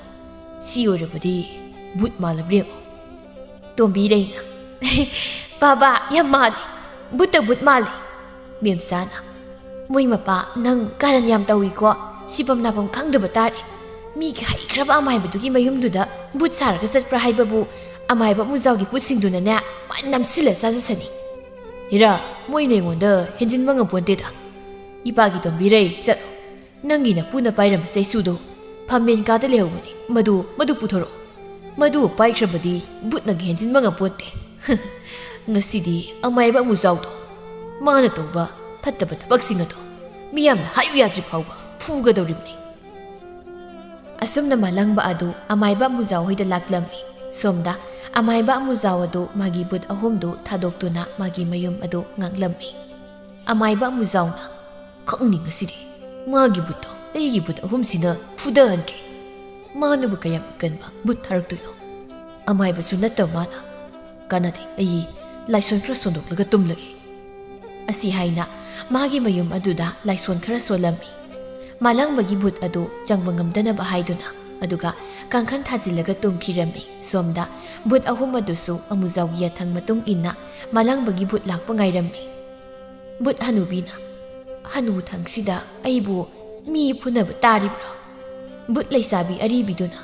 "ꯁꯤ ꯑꯣꯏꯔꯕꯗꯤ ꯕꯨꯠ ꯃꯥꯜꯂꯕ꯭ꯔꯥ ꯌꯦꯡꯉꯨ꯫" ꯇꯣꯝꯕꯤꯔꯩꯅ, "ꯕꯥꯕꯥ, ꯌꯥꯝ ꯃꯥꯜꯂꯤ꯫ ꯕꯨꯠꯇ ꯕꯨꯠ ꯃꯥꯜꯂꯤ꯫" ꯃꯦꯝꯆꯥꯅ, "ꯃꯣꯏ ꯃꯄꯥ, ꯅꯪ ꯀꯥꯔꯟ ꯌꯥꯝ ꯇꯧꯏꯀꯣ꯫ ꯁꯤꯐꯝ ꯅꯥꯐꯝ ꯈꯪꯗꯕ ꯇꯥꯔꯦ꯫ ꯃꯤꯒꯤ ꯍꯩꯈ꯭ꯔꯕ ꯑꯃꯥꯏꯕꯗꯨꯒꯤ ꯃꯌꯨꯝꯗꯨꯗ ꯕꯨꯠ ꯁꯥꯔꯒ ꯆꯠꯄ꯭ꯔꯥ ꯍꯥꯏꯕꯕꯨ ꯑꯃꯥꯏꯕ ꯃꯨꯖꯥꯎꯒꯤ ꯕꯨꯠꯁꯤꯡꯗꯨꯅꯅꯦ ꯃꯥ ꯅꯝꯁꯤꯜꯂ ꯆꯥꯖꯁꯅꯤ꯫" "ꯏꯔꯥ, ꯃꯣꯏꯅ ꯑꯩꯉꯣꯟꯗ ꯍꯦꯟꯖꯤꯟꯕ ꯉꯝꯄꯣꯟꯇꯦꯗ꯫ ꯏꯄꯥꯒꯤ ꯇꯣꯝꯕꯤꯔꯩ, ꯆꯠꯂꯣ꯫ ꯅꯪꯒꯤ ꯅꯄꯨꯅ ꯄꯥꯏꯔꯝꯕ ꯆꯩꯁꯨꯗꯨ ꯐꯝꯃꯦꯟ ꯀꯥꯗ ꯂꯩꯍꯧꯕꯅꯤ꯫ ꯃꯗꯨ, ꯃꯗꯨ ꯄꯨꯊꯣꯔꯛꯑꯣ꯫ ꯃꯗꯨ ꯄꯥꯏꯈ꯭ꯔꯕꯗꯤ ꯕꯨꯠꯅꯒ ꯍꯦꯟꯖꯤꯟꯕ ꯉꯝꯄꯣꯠꯇꯦ꯫ ꯉꯁꯤꯗꯤ ꯑꯃꯥꯏꯕ ꯑꯃꯨꯖꯥꯎꯗꯣ ꯃꯥꯅ ꯇꯧꯕ ꯐꯠꯇꯕ ꯊꯕꯛꯁꯤꯡ ꯑꯗꯣ ꯃꯤꯌꯥꯝꯅ ꯍꯥꯏꯌꯨ ꯌꯥꯗ꯭ꯔꯤ ꯐꯥꯎꯕ ꯐꯨꯒꯗꯧꯔꯤꯕꯅꯤ꯫" ꯑꯁꯨꯝꯅ ꯃꯥꯂꯪꯕ ꯑꯗꯨ ꯑꯃꯥꯏꯕ ꯑꯃꯨꯖꯥꯎ ꯍꯣꯏꯗ ꯂꯥꯛꯂꯝꯃꯤ꯫ ꯁꯣꯝꯗ ꯑꯃꯥꯏꯕ ꯑꯃꯨꯖꯥꯎ ꯑꯗꯨ ꯃꯥꯒꯤ ꯕꯨꯠ ꯑꯍꯨꯝꯗꯨ ꯊꯥꯗꯣꯛꯇꯨꯅ ꯃꯥꯒꯤ ꯃꯌꯨꯝ ꯑꯗꯨ ꯉꯥꯛꯂꯝꯃꯤ꯫ ꯑꯃꯥꯏꯕ ꯑꯃꯨꯖꯥꯎꯅ, "ꯈꯪꯅꯤ ꯉꯁꯤꯗꯤ꯫ ꯃꯥꯒꯤ ꯕꯨꯠꯇꯣ ꯑꯩꯒꯤ ꯕꯨꯠ ꯑꯍꯨꯝꯁꯤꯅ ꯐꯨꯗꯍꯟꯒꯦ꯫ ꯃꯥꯅꯕꯨ ꯀꯌꯥꯝ ꯑꯀꯟꯕ ꯕꯨꯠ ꯊꯥꯔꯛꯇꯣꯏꯅꯣ? ꯑꯃꯥꯏꯕꯁꯨ ꯅꯠꯇꯕ ꯃꯥꯅ꯫ ꯀꯥꯟꯅꯗꯦ, ꯑꯩ ꯂꯥꯏꯁꯣꯟ ꯈꯔ ꯁꯣꯟꯗꯣꯛꯂꯒ ꯇꯨꯝꯂꯒꯦ꯫" ꯑꯁꯤ ꯍꯥꯏꯅ ꯃꯥꯒꯤ ꯃꯌꯨꯝ ꯑꯗꯨꯗ ꯂꯥꯏꯁꯣꯟ ꯈꯔ ꯁꯣꯜꯂꯝꯃꯤ꯫ ꯃꯥꯂꯪꯕꯒꯤ ꯕꯨꯠ ꯑꯗꯨ ꯆꯪꯕ ꯉꯝꯗꯅꯕ ꯍꯥꯏꯗꯨꯅ, ꯑꯗꯨꯒ ꯀꯥꯡꯈꯟ ꯊꯥꯖꯤꯜꯂꯒ ꯇꯨꯝꯈꯤꯔꯝꯃꯤ꯫ ꯁꯣꯝꯗ ꯕꯨꯠ ꯑꯍꯨꯝ ꯑꯗꯨꯁꯨ ꯑꯃꯨꯖꯥꯎꯒꯤ ꯌꯥꯊꯪ ꯃꯇꯨꯡ ꯏꯟꯅ ꯃꯥꯂꯪꯕꯒꯤ ꯕꯨꯠ ꯂꯥꯛꯄ ꯉꯥꯏꯔꯝꯃꯤ꯫ ꯕꯨꯠ ꯍꯅꯨꯕꯤꯅ, "ꯍꯅꯨꯊꯪꯁꯤꯗ ꯑꯩꯕꯨ ꯃꯤ ꯐꯨꯅꯕ ꯇꯥꯔꯤꯕ꯭ꯔꯣ? ꯕꯨꯠ ꯂꯩꯁꯥꯕꯤ ꯑꯔꯤꯕꯤꯗꯨꯅ,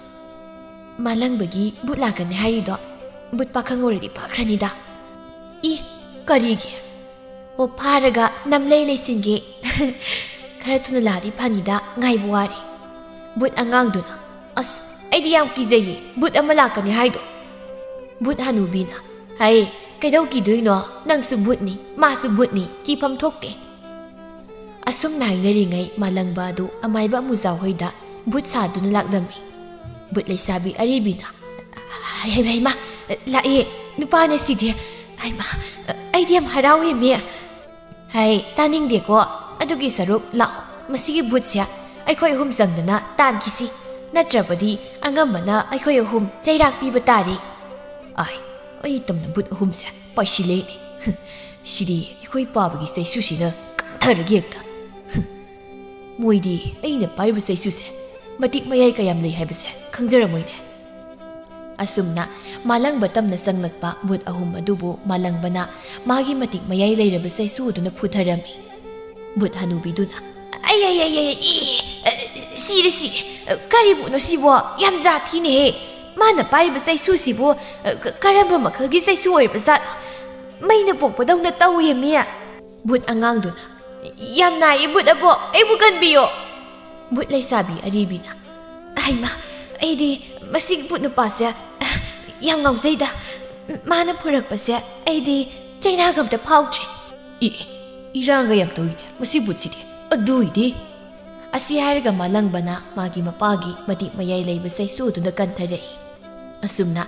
"ꯃꯥꯂꯪꯕꯒꯤ ꯕꯨꯠ ꯂꯥꯛꯀꯅꯤ ꯍꯥꯏꯔꯤꯗꯣ ꯕꯨꯠ ꯄꯥꯈꯪ ꯑꯣꯏꯔꯗꯤ ꯐꯈ꯭ꯔꯅꯤꯗ꯫" "ꯏ, ꯀꯔꯤꯒꯤ?" "ꯑꯣ, ꯐꯥꯔꯒ ꯅꯝꯂꯩ ꯂꯩꯁꯤꯟꯒꯦ꯫ ꯈꯔ ꯊꯨꯅ ꯂꯥꯛꯑꯗꯤ ꯐꯅꯤꯗ, ꯉꯥꯏꯕ ꯋꯥꯔꯦ꯫" ꯕꯨꯠ ꯑꯉꯥꯡꯗꯨꯅ, "ꯑꯁ, ꯑꯩꯗꯤ ꯌꯥꯝ ꯀꯤꯖꯩꯌꯦ ꯕꯨꯠ ꯑꯃ ꯂꯥꯛꯀꯅꯤ ꯍꯥꯏꯗꯣ꯫" ꯕꯨꯠ ꯍꯅꯨꯕꯤꯅ, "ꯍꯩ, ꯀꯩꯗꯧ ꯀꯤꯗꯣꯏꯅꯣ? ꯅꯪꯁꯨ ꯕꯨꯠꯅꯤ, ꯃꯥꯁꯨ ꯕꯨꯠꯅꯤ, ꯀꯤꯐꯝ ꯊꯣꯛꯇꯦ꯫" ꯑꯁꯨꯝꯅ ꯍꯥꯏꯅꯔꯤꯉꯩ ꯃꯥꯂꯪꯕ ꯑꯗꯨ ꯑꯃꯥꯏꯕ ꯑꯃꯨꯖꯥꯎ ꯍꯣꯏꯗ ꯕꯨꯠ ꯁꯥꯗꯨꯅ ꯂꯥꯛꯂꯝꯃꯤ꯫ ꯕꯨꯠ ꯂꯩꯁꯥꯕꯤ ꯑꯔꯤꯕꯤꯅ, "ꯍꯩ, ꯍꯩꯃꯥ, ꯂꯥꯛꯑꯦ, ꯅꯨꯄꯥꯅ ꯁꯤꯗꯦ꯫ ꯍꯩꯃꯥ, ꯑꯩꯗꯤ ꯌꯥꯝ ꯍꯔꯥꯎꯋꯦ, ꯃꯦ꯫" "ꯍꯩ, ꯇꯥꯅꯤꯡꯗꯦꯀꯣ꯫ ꯑꯗꯨꯒꯤ ꯁꯔꯨꯛ ꯂꯥꯛꯑꯣ, ꯃꯁꯤꯒꯤ ꯕꯨꯠꯁꯦ ꯑꯩꯈꯣꯏ ꯑꯍꯨꯝ ꯆꯪꯗꯅ ꯇꯥꯟꯈꯤꯁꯤ꯫ ꯅꯠꯇ꯭ꯔꯕꯗꯤ ꯑꯉꯝꯕꯅ ꯑꯩꯈꯣꯏ ꯑꯍꯨꯝ ꯆꯩꯔꯥꯛ ꯄꯤꯕ ꯇꯥꯔꯦ꯫" "ꯑꯥꯏ, ꯑꯩ ꯇꯝꯅ ꯕꯨꯠ ꯑꯍꯨꯝꯁꯦ ꯄꯥꯏꯁꯤꯜꯂꯦꯅꯦ꯫ ꯁꯤꯗꯤ ꯑꯩꯈꯣꯏ ꯄꯥꯕꯒꯤ ꯆꯩꯁꯨꯁꯤꯅ ꯀꯛꯊꯔꯒꯦ ꯍꯦꯛꯇ꯫ ꯃꯣꯏꯗꯤ ꯑꯩꯅ ꯄꯥꯏꯔꯤꯕ ꯆꯩꯁꯨꯁꯦ ꯃꯇꯤꯛ ꯃꯌꯥꯏ ꯀꯌꯥꯝ ꯂꯩ ꯍꯥꯏꯕꯁꯦ ꯈꯪꯖꯔꯝꯃꯣꯏꯅꯦ꯫" ꯑꯁꯨꯝꯅ ꯃꯥꯂꯪꯕ ꯇꯝꯅ ꯆꯪꯂꯛꯄ ꯕꯨꯠ ꯑꯍꯨꯝ ꯑꯗꯨꯕꯨ ꯃꯥꯂꯪꯕꯅ ꯃꯥꯒꯤ ꯃꯇꯤꯛ ꯃꯌꯥꯏ ꯂꯩꯔꯕ ꯆꯩꯁꯨ ꯑꯗꯨꯅ ꯐꯨꯊꯔꯝꯃꯤ꯫ ꯕꯨꯠ ꯍꯅꯨꯕꯤꯗꯨꯅ, "ꯑꯩ, ꯑꯩ, ꯑꯩ, ꯑꯩ, ꯏ, ꯑ, ꯁꯤꯔꯦ, ꯁꯤꯔꯦ꯫ ꯑ, ꯀꯔꯤ ꯕꯨꯠꯅꯣ ꯁꯤꯕꯣ? ꯌꯥꯝ ꯖꯥꯊꯤꯅꯦꯍꯦ꯫ ꯃꯥꯅ ꯄꯥꯏꯔꯤꯕ ꯆꯩꯁꯨꯁꯤꯕꯨ, ꯑ, ꯀ-, ꯀꯔꯝꯕ ꯃꯈꯜꯒꯤ ꯆꯩꯁꯨ ꯑꯣꯏꯔꯤꯕ ꯖꯥꯠꯅꯣ? ꯃꯩꯅ ꯄꯣꯛꯄꯗꯧꯅ ꯇꯧꯏ, ꯃꯤ꯫" ꯕꯨꯠ ꯑꯉꯥꯡꯗꯨꯅ, "ꯌꯥꯝ ꯅꯥꯏꯌꯦ, ꯕꯨꯠ ꯑꯕꯣꯛ, ꯑꯩꯕꯨ ꯀꯟꯕꯤꯌꯣ꯫" ꯕꯨꯠ ꯂꯩꯁꯥꯕꯤ ꯑꯔꯤꯕꯤꯅ, "ꯍꯩꯃꯥ, ꯑꯩꯗꯤ ꯃꯁꯤꯒꯤ ꯕꯨꯠ ꯅꯨꯄꯥꯁꯦ ꯌꯥꯝ ꯉꯥꯎꯖꯩꯗ꯫ ꯃꯥꯅ ꯐꯨꯔꯛꯄꯁꯦ ꯑꯩꯗꯤ ꯆꯩꯅꯥꯒ ꯑꯝꯇ ꯐꯥꯎꯗ꯭ꯔꯤ꯫" "ꯏ, ꯏꯔꯥꯡꯒ ꯌꯥꯝ ꯇꯧꯏꯅꯦ ꯃꯁꯤ ꯕꯨꯠꯁꯤꯗꯤ꯫ ꯑꯗꯨꯏꯗꯤ꯫" ꯑꯁꯤ ꯍꯥꯏꯔꯒ ꯃꯥꯂꯪꯕꯅ ꯃꯥꯒꯤ ꯃꯄꯥꯒꯤ ꯃꯇꯤꯛ ꯃꯌꯥꯏ ꯂꯩꯕ ꯆꯩꯁꯨ ꯑꯗꯨꯅ ꯀꯟꯊꯔꯛꯏ꯫ ꯑꯁꯨꯝꯅ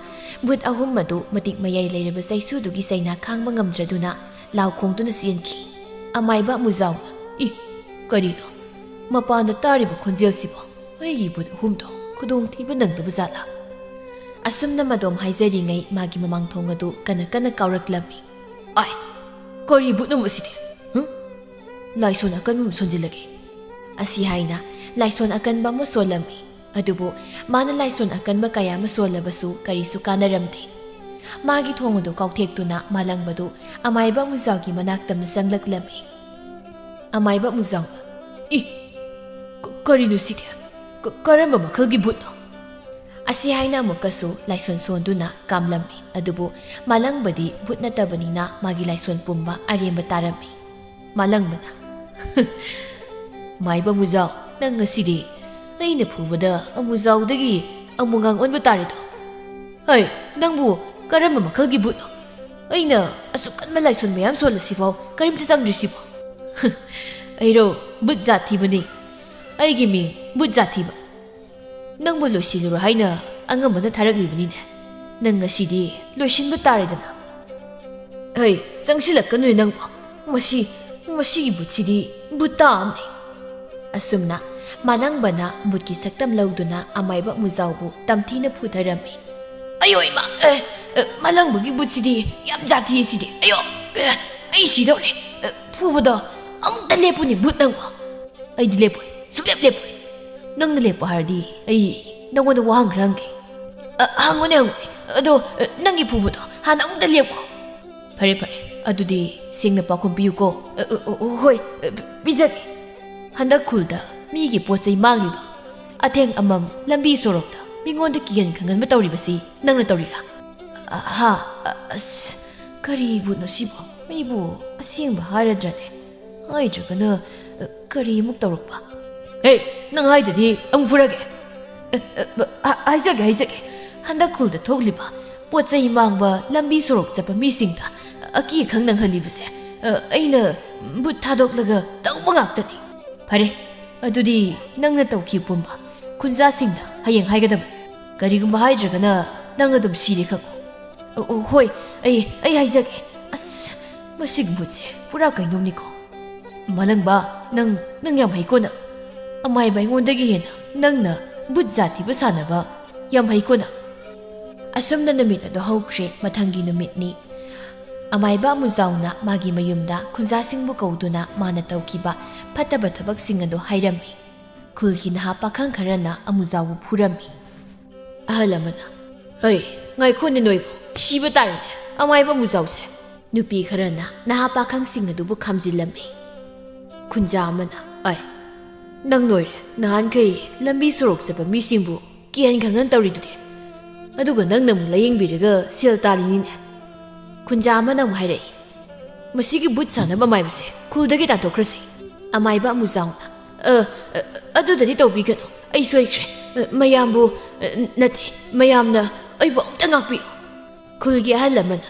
ꯕꯨꯠ ꯑꯍꯨꯝ ꯑꯗꯨ ꯃꯇꯤꯛ ꯃꯌꯥꯏ ꯂꯩꯔꯕ ꯆꯩꯁꯨꯗꯨꯒꯤ ꯆꯩꯅꯥ ꯈꯥꯡꯕ ꯉꯝꯗ꯭ꯔꯗꯨꯅ ꯂꯥꯎ ꯈꯣꯡꯗꯨꯅ ꯆꯦꯟꯈꯤ꯫ ꯑꯃꯥꯏꯕ ꯑꯃꯨꯖꯥꯎꯅ, "ꯏ, ꯀꯔꯤꯅꯣ? ꯃꯄꯥꯟꯗ ꯇꯥꯔꯤꯕ ꯈꯣꯟꯖꯦꯜꯁꯤꯕꯣ? ꯑꯩꯒꯤ ꯕꯨꯠ ꯑꯍꯨꯝꯗꯣ ꯈꯨꯗꯣꯡꯊꯤꯕ ꯅꯪꯗꯕ ꯖꯥꯠꯂꯥ?" ꯑꯁꯨꯝꯅ ꯃꯗꯣꯝ ꯍꯥꯏꯖꯔꯤꯉꯩ ꯃꯥꯒꯤ ꯃꯃꯥꯡ ꯊꯣꯡ ꯑꯗꯨ ꯀꯟꯅ ꯀꯟꯅ ꯀꯥꯎꯔꯛꯂꯝꯃꯤ꯫ "ꯑꯥꯏ, ꯀꯔꯤ ꯕꯨꯠꯅꯣ ꯃꯁꯤꯗꯤ? ꯍꯨꯝ? ꯂꯥꯏꯁꯣꯟ ꯑꯀꯟꯕ ꯑꯃ ꯁꯣꯟꯖꯤꯜꯂꯒꯦ꯫" ꯑꯁꯤ ꯍꯥꯏꯅ ꯂꯥꯏꯁꯣꯟ ꯑꯀꯟꯕ ꯑꯃ ꯁꯣꯜꯂꯝꯃꯤ꯫ ꯑꯗꯨꯕꯨ ꯃꯥꯅ ꯂꯥꯏꯁꯣꯟ ꯑꯀꯟꯕ ꯀꯌꯥ ꯑꯃ ꯁꯣꯜꯂꯕꯁꯨ ꯀꯔꯤꯁꯨ ꯀꯥꯟꯅꯔꯝꯗꯦ꯫ ꯃꯥꯒꯤ ꯊꯣꯡ ꯑꯗꯨ ꯀꯥꯎꯊꯦꯛꯇꯨꯅ ꯃꯥꯂꯪꯕꯗꯨ ꯑꯃꯥꯏꯕ ꯑꯃꯨꯖꯥꯎꯒꯤ ꯃꯅꯥꯛꯇ ꯑꯃ ꯆꯪꯂꯛꯂꯝꯃꯤ꯫ ꯑꯃꯥꯏꯕ ꯑꯃꯨꯖꯥꯎꯅ, "ꯏ, ꯀ-, ꯀꯔꯤꯅꯣ ꯁꯤꯗꯤ? "ꯀ-, ꯀꯔꯝꯕ ꯃꯈꯜꯒꯤ ꯚꯨꯠꯅꯣ?" ꯑꯁꯤ ꯍꯥꯏꯅ ꯑꯃꯨꯛꯀꯁꯨ ꯂꯥꯏꯁꯣꯟ ꯁꯣꯟꯗꯨꯅ ꯀꯥꯝꯂꯝꯃꯤ꯫ ꯑꯗꯨꯕꯨ ꯃꯥꯂꯪꯕꯗꯤ ꯚꯨꯠ ꯅꯠꯇꯕꯅꯤꯅ ꯃꯥꯒꯤ ꯂꯥꯏꯁꯣꯟ ꯄꯨꯝꯕ ꯑꯔꯦꯝꯕ ꯇꯥꯔꯝꯃꯤ꯫ ꯃꯥꯂꯪꯕꯅ, "ꯃꯥꯏꯕ ꯑꯃꯨꯖꯥꯎ, ꯅꯪ ꯉꯁꯤꯗꯤ ꯑꯩꯅ ꯐꯨꯕꯗ ꯑꯃꯨꯖꯥꯎꯗꯒꯤ ꯑꯃꯨꯉꯥꯡ ꯑꯣꯟꯕ ꯇꯥꯔꯦꯗꯣ꯫ ꯍꯩ, ꯅꯪꯕꯨ ꯀꯔꯝꯕ ꯃꯈꯜꯒꯤ ꯚꯨꯠꯅꯣ? ꯑꯩꯅ ꯑꯁꯨꯛ ꯀꯟꯕ ꯂꯥꯏꯁꯣꯟ ꯃꯌꯥꯝ ꯁꯣꯜꯂꯁꯤꯐꯥꯎ ꯀꯔꯤꯝꯇ ꯆꯪꯗ꯭ꯔꯤꯁꯤꯕꯣ?" "ꯑꯩꯔꯣ ꯚꯨꯠ ꯖꯥꯠ ꯊꯤꯕꯅꯤ꯫ ꯑꯩꯒꯤ ꯃꯤꯡ ꯚꯨꯠ ꯖꯥꯠ ꯊꯤꯕ꯫ ꯅꯪꯕꯨ ꯂꯣꯏꯁꯤꯜꯂꯨꯔꯣ ꯍꯥꯏꯅ ꯑꯉꯝꯕꯅ ꯊꯥꯔꯛꯂꯤꯕꯅꯤꯅꯦ꯫ ꯅꯪ ꯉꯁꯤꯗꯤ ꯂꯣꯏꯁꯤꯟꯕ ꯇꯥꯔꯦꯗꯅ꯫" "ꯍꯩ, ꯆꯪꯁꯤꯜꯂꯛꯀꯅꯨꯅꯦ ꯅꯪꯕꯨ꯫ ꯃꯁꯤ, ꯃꯁꯤꯒꯤ ꯚꯨꯠꯁꯤꯗꯤ ꯚꯨꯠꯇꯥ ꯑꯃꯅꯤ꯫" ꯑꯁꯨꯝꯅ ꯃꯥꯂꯪꯕꯅ ꯚꯨꯠꯀꯤ ꯁꯛꯇꯝ ꯂꯧꯗꯨꯅ ꯑꯃꯥꯏꯕ ꯑꯃꯨꯖꯥꯎꯕꯨ ꯇꯝꯊꯤꯅ ꯐꯨꯊꯔꯝꯃꯤ꯫ "ꯑꯌꯣ ꯏꯃꯥ! ꯑꯦ, ꯑꯦ, ꯃꯥꯂꯪꯕꯒꯤ ꯚꯨꯠꯁꯤꯗꯤ ꯌꯥꯝ ꯖꯥꯊꯤ ꯁꯤꯗꯤ꯫ ꯑꯌꯣ! ꯑꯦ, ꯑꯩ ꯁꯤꯗꯧꯔꯦ꯫ ꯑꯦ, ꯐꯨꯕꯗꯣ ꯑꯃꯨꯛꯇ ꯂꯦꯞꯄꯨꯅꯦ ꯚꯨꯠ ꯅꯪꯕꯨ꯫" "ꯑꯩꯗꯤ ꯂꯦꯞꯄꯣꯏ, ꯁꯨꯡꯂꯦꯞ ꯂꯦꯞꯄꯣꯏ꯫ ꯅꯪꯅ ꯂꯦꯞꯄꯣ ꯍꯥꯏꯔꯗꯤ ꯑꯩ ꯅꯪꯉꯣꯟꯗ ꯋꯥꯍꯪ ꯈꯔ ꯍꯪꯒꯦ꯫" "ꯑ, ꯍꯪꯉꯨꯅꯦ, ꯍꯪꯉꯨꯅꯦ꯫ ꯑꯗꯣ, ꯑ, ꯅꯪꯒꯤ ꯐꯨꯕꯗꯣ ꯍꯥꯟꯅ ꯑꯃꯨꯛꯇ ꯂꯦꯞꯈꯣ꯫" "ꯐꯔꯦ, ꯐꯔꯦ꯫ ꯑꯗꯨꯗꯤ ꯁꯦꯡꯅ ꯄꯥꯎꯈꯨꯝ ꯄꯤꯌꯨꯀꯣ꯫" "ꯑ, ꯑ, ꯑ, ꯍꯣꯏ, ꯑ, ꯄꯤ-, ꯄꯤꯖꯒꯦ꯫" "ꯍꯟꯗꯛ ꯈꯨꯜꯗ ꯃꯤꯒꯤ ꯄꯣꯠ ꯆꯩ ꯃꯥꯡꯂꯤꯕ, ꯑꯊꯦꯡ ꯑꯃꯝ ꯂꯝꯕꯤ ꯁꯣꯔꯣꯛꯇ ꯃꯤꯉꯣꯟꯗ ꯀꯤꯍꯟ ꯈꯪꯍꯟꯕ ꯇꯧꯔꯤꯕꯁꯤ ꯅꯪꯅ ꯇꯧꯔꯤꯔꯥ?" "ꯑ, ꯍꯥ? ꯑ, ꯑꯁ, ꯀꯔꯤ ꯚꯨꯠꯅꯣ ꯁꯤꯕꯣ? ꯑꯩꯕꯨ ꯑꯁꯦꯡꯕ ꯍꯥꯏꯔꯗ꯭ꯔꯅꯦ? ꯍꯥꯏꯗ꯭ꯔꯒꯅ, ꯑ, ꯀꯔꯤ ꯑꯃꯨꯛ ꯇꯧꯔꯛꯄ?" "ꯍꯦ, ꯅꯪ ꯍꯥꯏꯗ꯭ꯔꯗꯤ ꯑꯃꯨꯛ ꯐꯨꯔꯒꯦ꯫" "ꯑ, ꯑ, ꯑ, ꯍꯥꯏꯖꯒꯦ, ꯍꯥꯏꯖꯒꯦ꯫ ꯍꯟꯗꯛ ꯈꯨꯜꯗ ꯊꯣꯛꯂꯤꯕ ꯄꯣꯠ ꯆꯩ ꯃꯥꯡꯕ, ꯂꯝꯕꯤ ꯁꯣꯔꯣꯛ ꯆꯠꯄ ꯃꯤꯁꯤꯡꯗ ꯑꯀꯤ ꯑꯈꯪ ꯅꯪꯍꯜꯂꯤꯕꯁꯦ, ꯑ, ꯑꯩꯅ ꯚꯨꯠ ꯊꯥꯗꯣꯛꯂꯒ ꯇꯧꯕ ꯉꯥꯛꯇꯅꯤ꯫" "ꯐꯔꯦ, ꯑꯗꯨꯗꯤ ꯅꯪꯅ ꯇꯧꯈꯤꯕ ꯄꯨꯝꯕ ꯈꯨꯟꯖꯥꯁꯤꯡꯗ ꯍꯌꯦꯡ ꯍꯥꯏꯒꯗꯕꯅꯤ꯫ ꯀꯔꯤꯒꯨꯝꯕ ꯍꯥꯏꯗ꯭ꯔꯒꯅ ꯅꯪ ꯑꯗꯨꯝ ꯁꯤꯔꯦ ꯈꯪꯉꯨ꯫" "ꯑꯣ, ꯑꯣ, ꯍꯣꯏ, ꯑꯩ, ꯑꯩ ꯍꯥꯏꯖꯒꯦ꯫" "ꯑꯁ, ꯃꯁꯤꯒꯤ ꯚꯨꯠꯁꯦ ꯄꯨꯔꯥ ꯀꯩꯅꯣꯝꯅꯤꯀꯣ꯫" "ꯃꯥꯂꯪꯕ, ꯅꯪ, ꯅꯪ ꯌꯥꯝ ꯍꯩꯀꯣ ꯅꯪ꯫ ꯑꯃꯥꯏꯕ ꯑꯩꯉꯣꯟꯗꯒꯤ ꯍꯦꯟꯅ ꯅꯪꯅ ꯚꯨꯠ ꯖꯥꯠ ꯊꯤꯕ ꯁꯥꯟꯅꯕ ꯌꯥꯝ ꯍꯩꯀꯣ ꯅꯪ꯫" ꯑꯁꯨꯝꯅ ꯅꯨꯃꯤꯠ ꯑꯗꯨ ꯍꯧꯈ꯭ꯔꯦ꯫ ꯃꯊꯪꯒꯤ ꯅꯨꯃꯤꯠꯅꯤ꯫ ꯑꯃꯥꯏꯕ ꯑꯃꯨꯖꯥꯎꯅ ꯃꯥꯒꯤ ꯃꯌꯨꯝꯗ ꯈꯨꯟꯖꯥꯁꯤꯡꯕꯨ ꯀꯧꯗꯨꯅ ꯃꯥꯅ ꯇꯧꯈꯤꯕ ꯐꯠꯇꯕ ꯊꯕꯛꯁꯤꯡ ꯑꯗꯨ ꯍꯥꯏꯔꯝꯃꯤ꯫ ꯈꯨꯜꯒꯤ ꯅꯍꯥ ꯄꯥꯈꯪ ꯈꯔꯅ ꯑꯃꯨꯖꯥꯎꯕꯨ ꯐꯨꯔꯝꯃꯤ꯫ ꯑꯍꯜ ꯑꯃꯅ, "ꯍꯩ, ꯉꯥꯏꯈꯣꯅꯦ ꯅꯣꯏꯕꯨ, ꯁꯤꯕ ꯇꯥꯔꯦꯅꯦ, ꯑꯃꯥꯏꯕ ꯑꯃꯨꯖꯥꯎꯁꯦ꯫" ꯅꯨꯄꯤ ꯈꯔꯅ ꯅꯍꯥ ꯄꯥꯈꯪꯁꯤꯡ ꯑꯗꯨꯕꯨ ꯈꯥꯝꯖꯤꯜꯂꯝꯃꯤ꯫ ꯈꯨꯟꯖꯥ ꯑꯃꯅ, "ꯑꯩ, "ꯅꯪ ꯂꯣꯏꯔꯦ꯫ ꯅꯍꯥꯟꯈꯩ ꯂꯝꯕꯤ ꯁꯣꯔꯣꯛ ꯆꯠꯄ ꯃꯤꯁꯤꯡꯕꯨ ꯀꯤꯍꯟ ꯈꯪꯍꯟ ꯇꯧꯔꯤꯗꯨꯗꯤ, ꯑꯗꯨꯒ ꯅꯪꯅ ꯑꯃꯨꯛ ꯂꯥꯌꯦꯡꯕꯤꯔꯒ ꯁꯦꯜ ꯇꯥꯜꯂꯤꯅꯤꯅꯦ?" ꯈꯨꯟꯖꯥ ꯑꯃꯅ ꯑꯃꯨꯛ ꯍꯥꯏꯔꯛꯏ꯫ "ꯃꯁꯤꯒꯤ ꯚꯨꯠ ꯁꯥꯟꯅꯕ ꯑꯃꯥꯏꯕꯁꯦ ꯈꯨꯜꯗꯒꯤ ꯇꯥꯟꯊꯣꯛꯈ꯭ꯔꯁꯤ꯫" ꯑꯃꯥꯏꯕ ꯑꯃꯨꯖꯥꯎꯅ, "ꯑ, ꯑ, ꯑꯗꯨꯗꯗꯤ ꯇꯧꯕꯤꯒꯅꯨ꯫ ꯑꯩ ꯁꯣꯏꯈ꯭ꯔꯦ꯫ ꯑ, ꯃꯌꯥꯝꯕꯨ, ꯑ, ꯅꯠꯇꯦ, ꯃꯌꯥꯝꯅ ꯑꯩꯕꯨ ꯑꯃꯨꯛꯇ ꯉꯥꯛꯄꯤꯌꯨ꯫" ꯈꯨꯜꯒꯤ ꯑꯍꯜ ꯑꯃꯅ,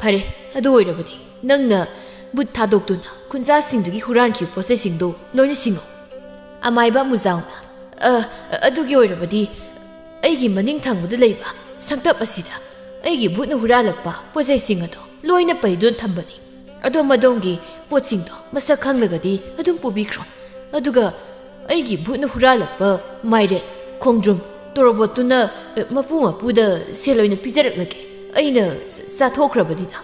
"ꯐꯔꯦ, ꯑꯗꯨ ꯑꯣꯏꯔꯕꯗꯤ ꯅꯪꯅ ꯚꯨꯠ ꯊꯥꯗꯣꯛꯇꯨꯅ ꯈꯨꯟꯖꯥꯁꯤꯡꯗꯒꯤ ꯍꯨꯔꯥꯟꯈꯤꯕ ꯄꯣꯠꯆꯩꯁꯤꯡꯗꯨ ꯂꯣꯏꯅ ꯁꯤꯡꯉꯨ꯫" ꯑꯃꯥꯏꯕ ꯑꯃꯨꯖꯥꯎꯅ, "ꯑ, ꯑꯗꯨꯒꯤ ꯑꯣꯏꯔꯕꯗꯤ ꯑꯩꯒꯤ ꯃꯅꯤꯡ ꯊꯪꯕꯗ ꯂꯩꯕ ꯁꯪꯇꯞ ꯑꯁꯤꯗ ꯑꯩꯒꯤ ꯚꯨꯠꯅ ꯍꯨꯔꯥꯜꯂꯛꯄ ꯄꯣꯠꯆꯩꯁꯤꯡ ꯑꯗꯨ ꯂꯣꯏꯅ ꯄꯩꯗꯨꯅ ꯊꯝꯕꯅꯤ꯫ ꯑꯗꯣꯝ ꯑꯗꯣꯝꯒꯤ ꯄꯣꯠꯁꯤꯡꯗꯣ ꯃꯁꯛ ꯈꯪꯂꯒꯗꯤ ꯑꯗꯨꯝ ꯄꯨꯕꯤꯈ꯭ꯔꯣ꯫ ꯑꯗꯨꯒ ꯑꯩꯒꯤ ꯚꯨꯠꯅ ꯍꯨꯔꯥꯜꯂꯛꯄ ꯃꯥꯏꯔꯦꯟ, ꯈꯣꯡꯗ꯭ꯔꯨꯝ, ꯇꯣꯔꯣꯕꯣꯠꯇꯨꯅ, ꯑ, ꯃꯄꯨ ꯃꯄꯨꯗ ꯁꯦꯜ ꯑꯣꯏꯅ ꯄꯤꯖꯔꯛꯂꯒꯦ꯫ ꯑꯩꯅ ꯆ-, ꯆꯥꯊꯣꯛꯈ꯭ꯔꯕꯅꯤꯅ꯫"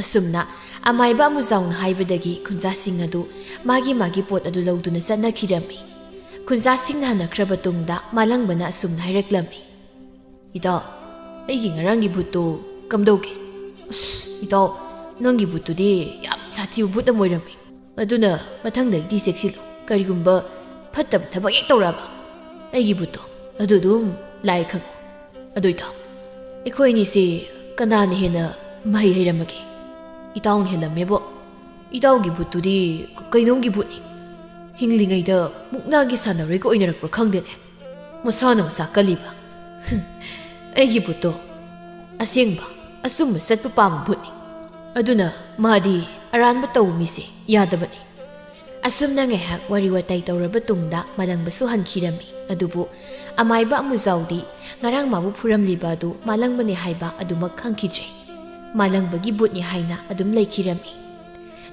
ꯑꯁꯨꯝꯅ ꯑꯃꯥꯏꯕ ꯑꯃꯨꯖꯥꯎꯅ ꯍꯥꯏꯕꯗꯒꯤ ꯈꯨꯟꯖꯥꯁꯤꯡ ꯑꯗꯨ ꯃꯥꯒꯤ ꯃꯥꯒꯤ ꯄꯣꯠ ꯑꯗꯨ ꯂꯧꯗꯨꯅ ꯆꯠꯅꯈꯤꯔꯝꯃꯤ꯫ ꯈꯨꯟꯖꯥꯁꯤꯡꯅ ꯍꯟꯅꯈ꯭ꯔꯕ ꯇꯨꯡꯗ ꯃꯥꯂꯪꯕꯅ ꯑꯁꯨꯝꯅ ꯍꯥꯏꯔꯛꯂꯝꯃꯤ, "ꯏꯇꯥꯎ, ꯑꯩꯒꯤ ꯉꯔꯥꯡꯒꯤ ꯚꯨꯠꯇꯨ ꯀꯝꯗꯧꯒꯦ?" "ꯑꯁ, ꯏꯇꯥꯎ, ꯅꯪꯒꯤ ꯚꯨꯠꯇꯨꯗꯤ ꯌꯥꯝ ꯁꯥꯊꯤꯕ ꯚꯨꯠ ꯑꯃ ꯑꯣꯏꯔꯝꯃꯤ꯫ ꯑꯗꯨꯅ ꯃꯊꯪꯗꯒꯤꯗꯤ ꯆꯦꯛꯁꯤꯜꯂꯨ꯫ ꯀꯔꯤꯒꯨꯝꯕ ꯐꯠꯇꯕ ꯊꯕꯛ ꯍꯦꯛ ꯇꯧꯔꯛꯑꯕ, ꯑꯩꯒꯤ ꯚꯨꯠꯇꯣ ꯑꯗꯨ ꯑꯗꯨꯝ ꯂꯥꯏ ꯈꯪꯉꯨ꯫ ꯑꯗꯨ ꯏꯇꯥꯎ, ꯑꯩꯈꯣꯏ ꯑꯅꯤꯁꯦ ꯀꯅꯥꯅ ꯍꯦꯟꯅ ꯃꯍꯩ ꯍꯩꯔꯝꯃꯒꯦ?" "ꯏꯇꯥꯎꯅ ꯍꯦꯜꯂꯝꯃꯦꯕꯣ꯫ ꯏꯇꯥꯎꯒꯤ ꯚꯨꯠꯇꯨꯗꯤ ꯀꯩꯅꯣꯝꯒꯤ ꯚꯨꯠꯅꯤ꯫ ꯍꯤꯡꯂꯤꯉꯩꯗ ꯃꯨꯛꯅꯥꯒꯤ ꯁꯥꯟꯅꯔꯣꯏꯒ ꯑꯣꯏꯅꯔꯛꯄ꯭ꯔꯥ ꯈꯪꯗꯦꯅꯦ꯫ ꯃꯁꯥꯅ ꯃꯁꯥ ꯀꯜꯂꯤꯕ꯫" "ꯑꯩꯒꯤ ꯚꯨꯠꯇꯣ ꯑꯁꯦꯡꯕ, ꯑꯆꯨꯝꯕ ꯆꯠꯄ ꯄꯥꯝꯕ ꯚꯨꯠꯅꯤ꯫ ꯑꯗꯨꯅ ꯃꯥꯗꯤ ꯑꯔꯥꯟꯕ ꯇꯧꯕ ꯃꯤꯁꯦ ꯌꯥꯗꯕꯅꯤ꯫" ꯑꯁꯨꯝꯅ ꯉꯥꯏꯍꯥꯛ ꯋꯥꯔꯤ ꯋꯥꯇꯥꯏ ꯇꯧꯔꯕ ꯇꯨꯡꯗ ꯃꯥꯂꯪꯕꯁꯨ ꯍꯟꯈꯤꯔꯝꯃꯤ꯫ ꯑꯗꯨꯕꯨ ꯑꯃꯥꯏꯕ ꯑꯃꯨꯖꯥꯎꯗꯤ ꯉꯔꯥꯡ ꯃꯥꯕꯨ ꯐꯨꯔꯝꯂꯤꯕ ꯑꯗꯨ ꯃꯥꯂꯪꯕꯅꯤ ꯍꯥꯏꯕ ꯑꯗꯨꯃꯛ ꯈꯪꯈꯤꯗ꯭ꯔꯦ꯫ ꯃꯥꯂꯪꯕꯒꯤ ꯚꯨꯠꯅꯤ ꯍꯥꯏꯅ ꯑꯗꯨꯝ ꯂꯩꯈꯤꯔꯝꯃꯤ꯫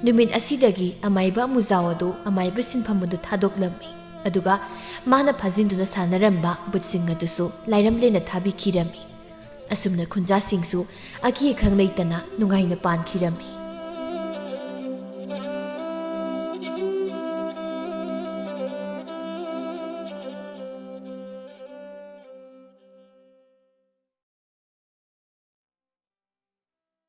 ꯅꯨꯃꯤꯠ ꯑꯁꯤꯗꯒꯤ ꯑꯃꯥꯏꯕ ꯑꯃꯨꯖꯥꯎ ꯑꯗꯨ ꯑꯃꯥꯏꯕ ꯁꯤꯟꯐꯝ ꯑꯗꯨ ꯊꯥꯗꯣꯛꯂꯝꯃꯤ꯫ ꯑꯗꯨꯒ ꯃꯥꯅ ꯐꯥꯖꯤꯟꯗꯨꯅ ꯁꯥꯟꯅꯔꯝꯕ ꯚꯨꯠꯁꯤꯡ ꯑꯗꯨꯁꯨ ꯂꯥꯏꯔꯝꯂꯦꯟꯅ ꯊꯥꯕꯤꯈꯤꯔꯝꯃꯤ꯫ ꯑꯁꯨꯝꯅ ꯈꯨꯟꯖꯥꯁꯤꯡꯁꯨ ꯑꯀꯤ ꯑꯈꯪ ꯂꯩꯇꯅ ꯅꯨꯡꯉꯥꯏꯅ ꯄꯥꯟꯈꯤꯔꯝꯃꯤ꯫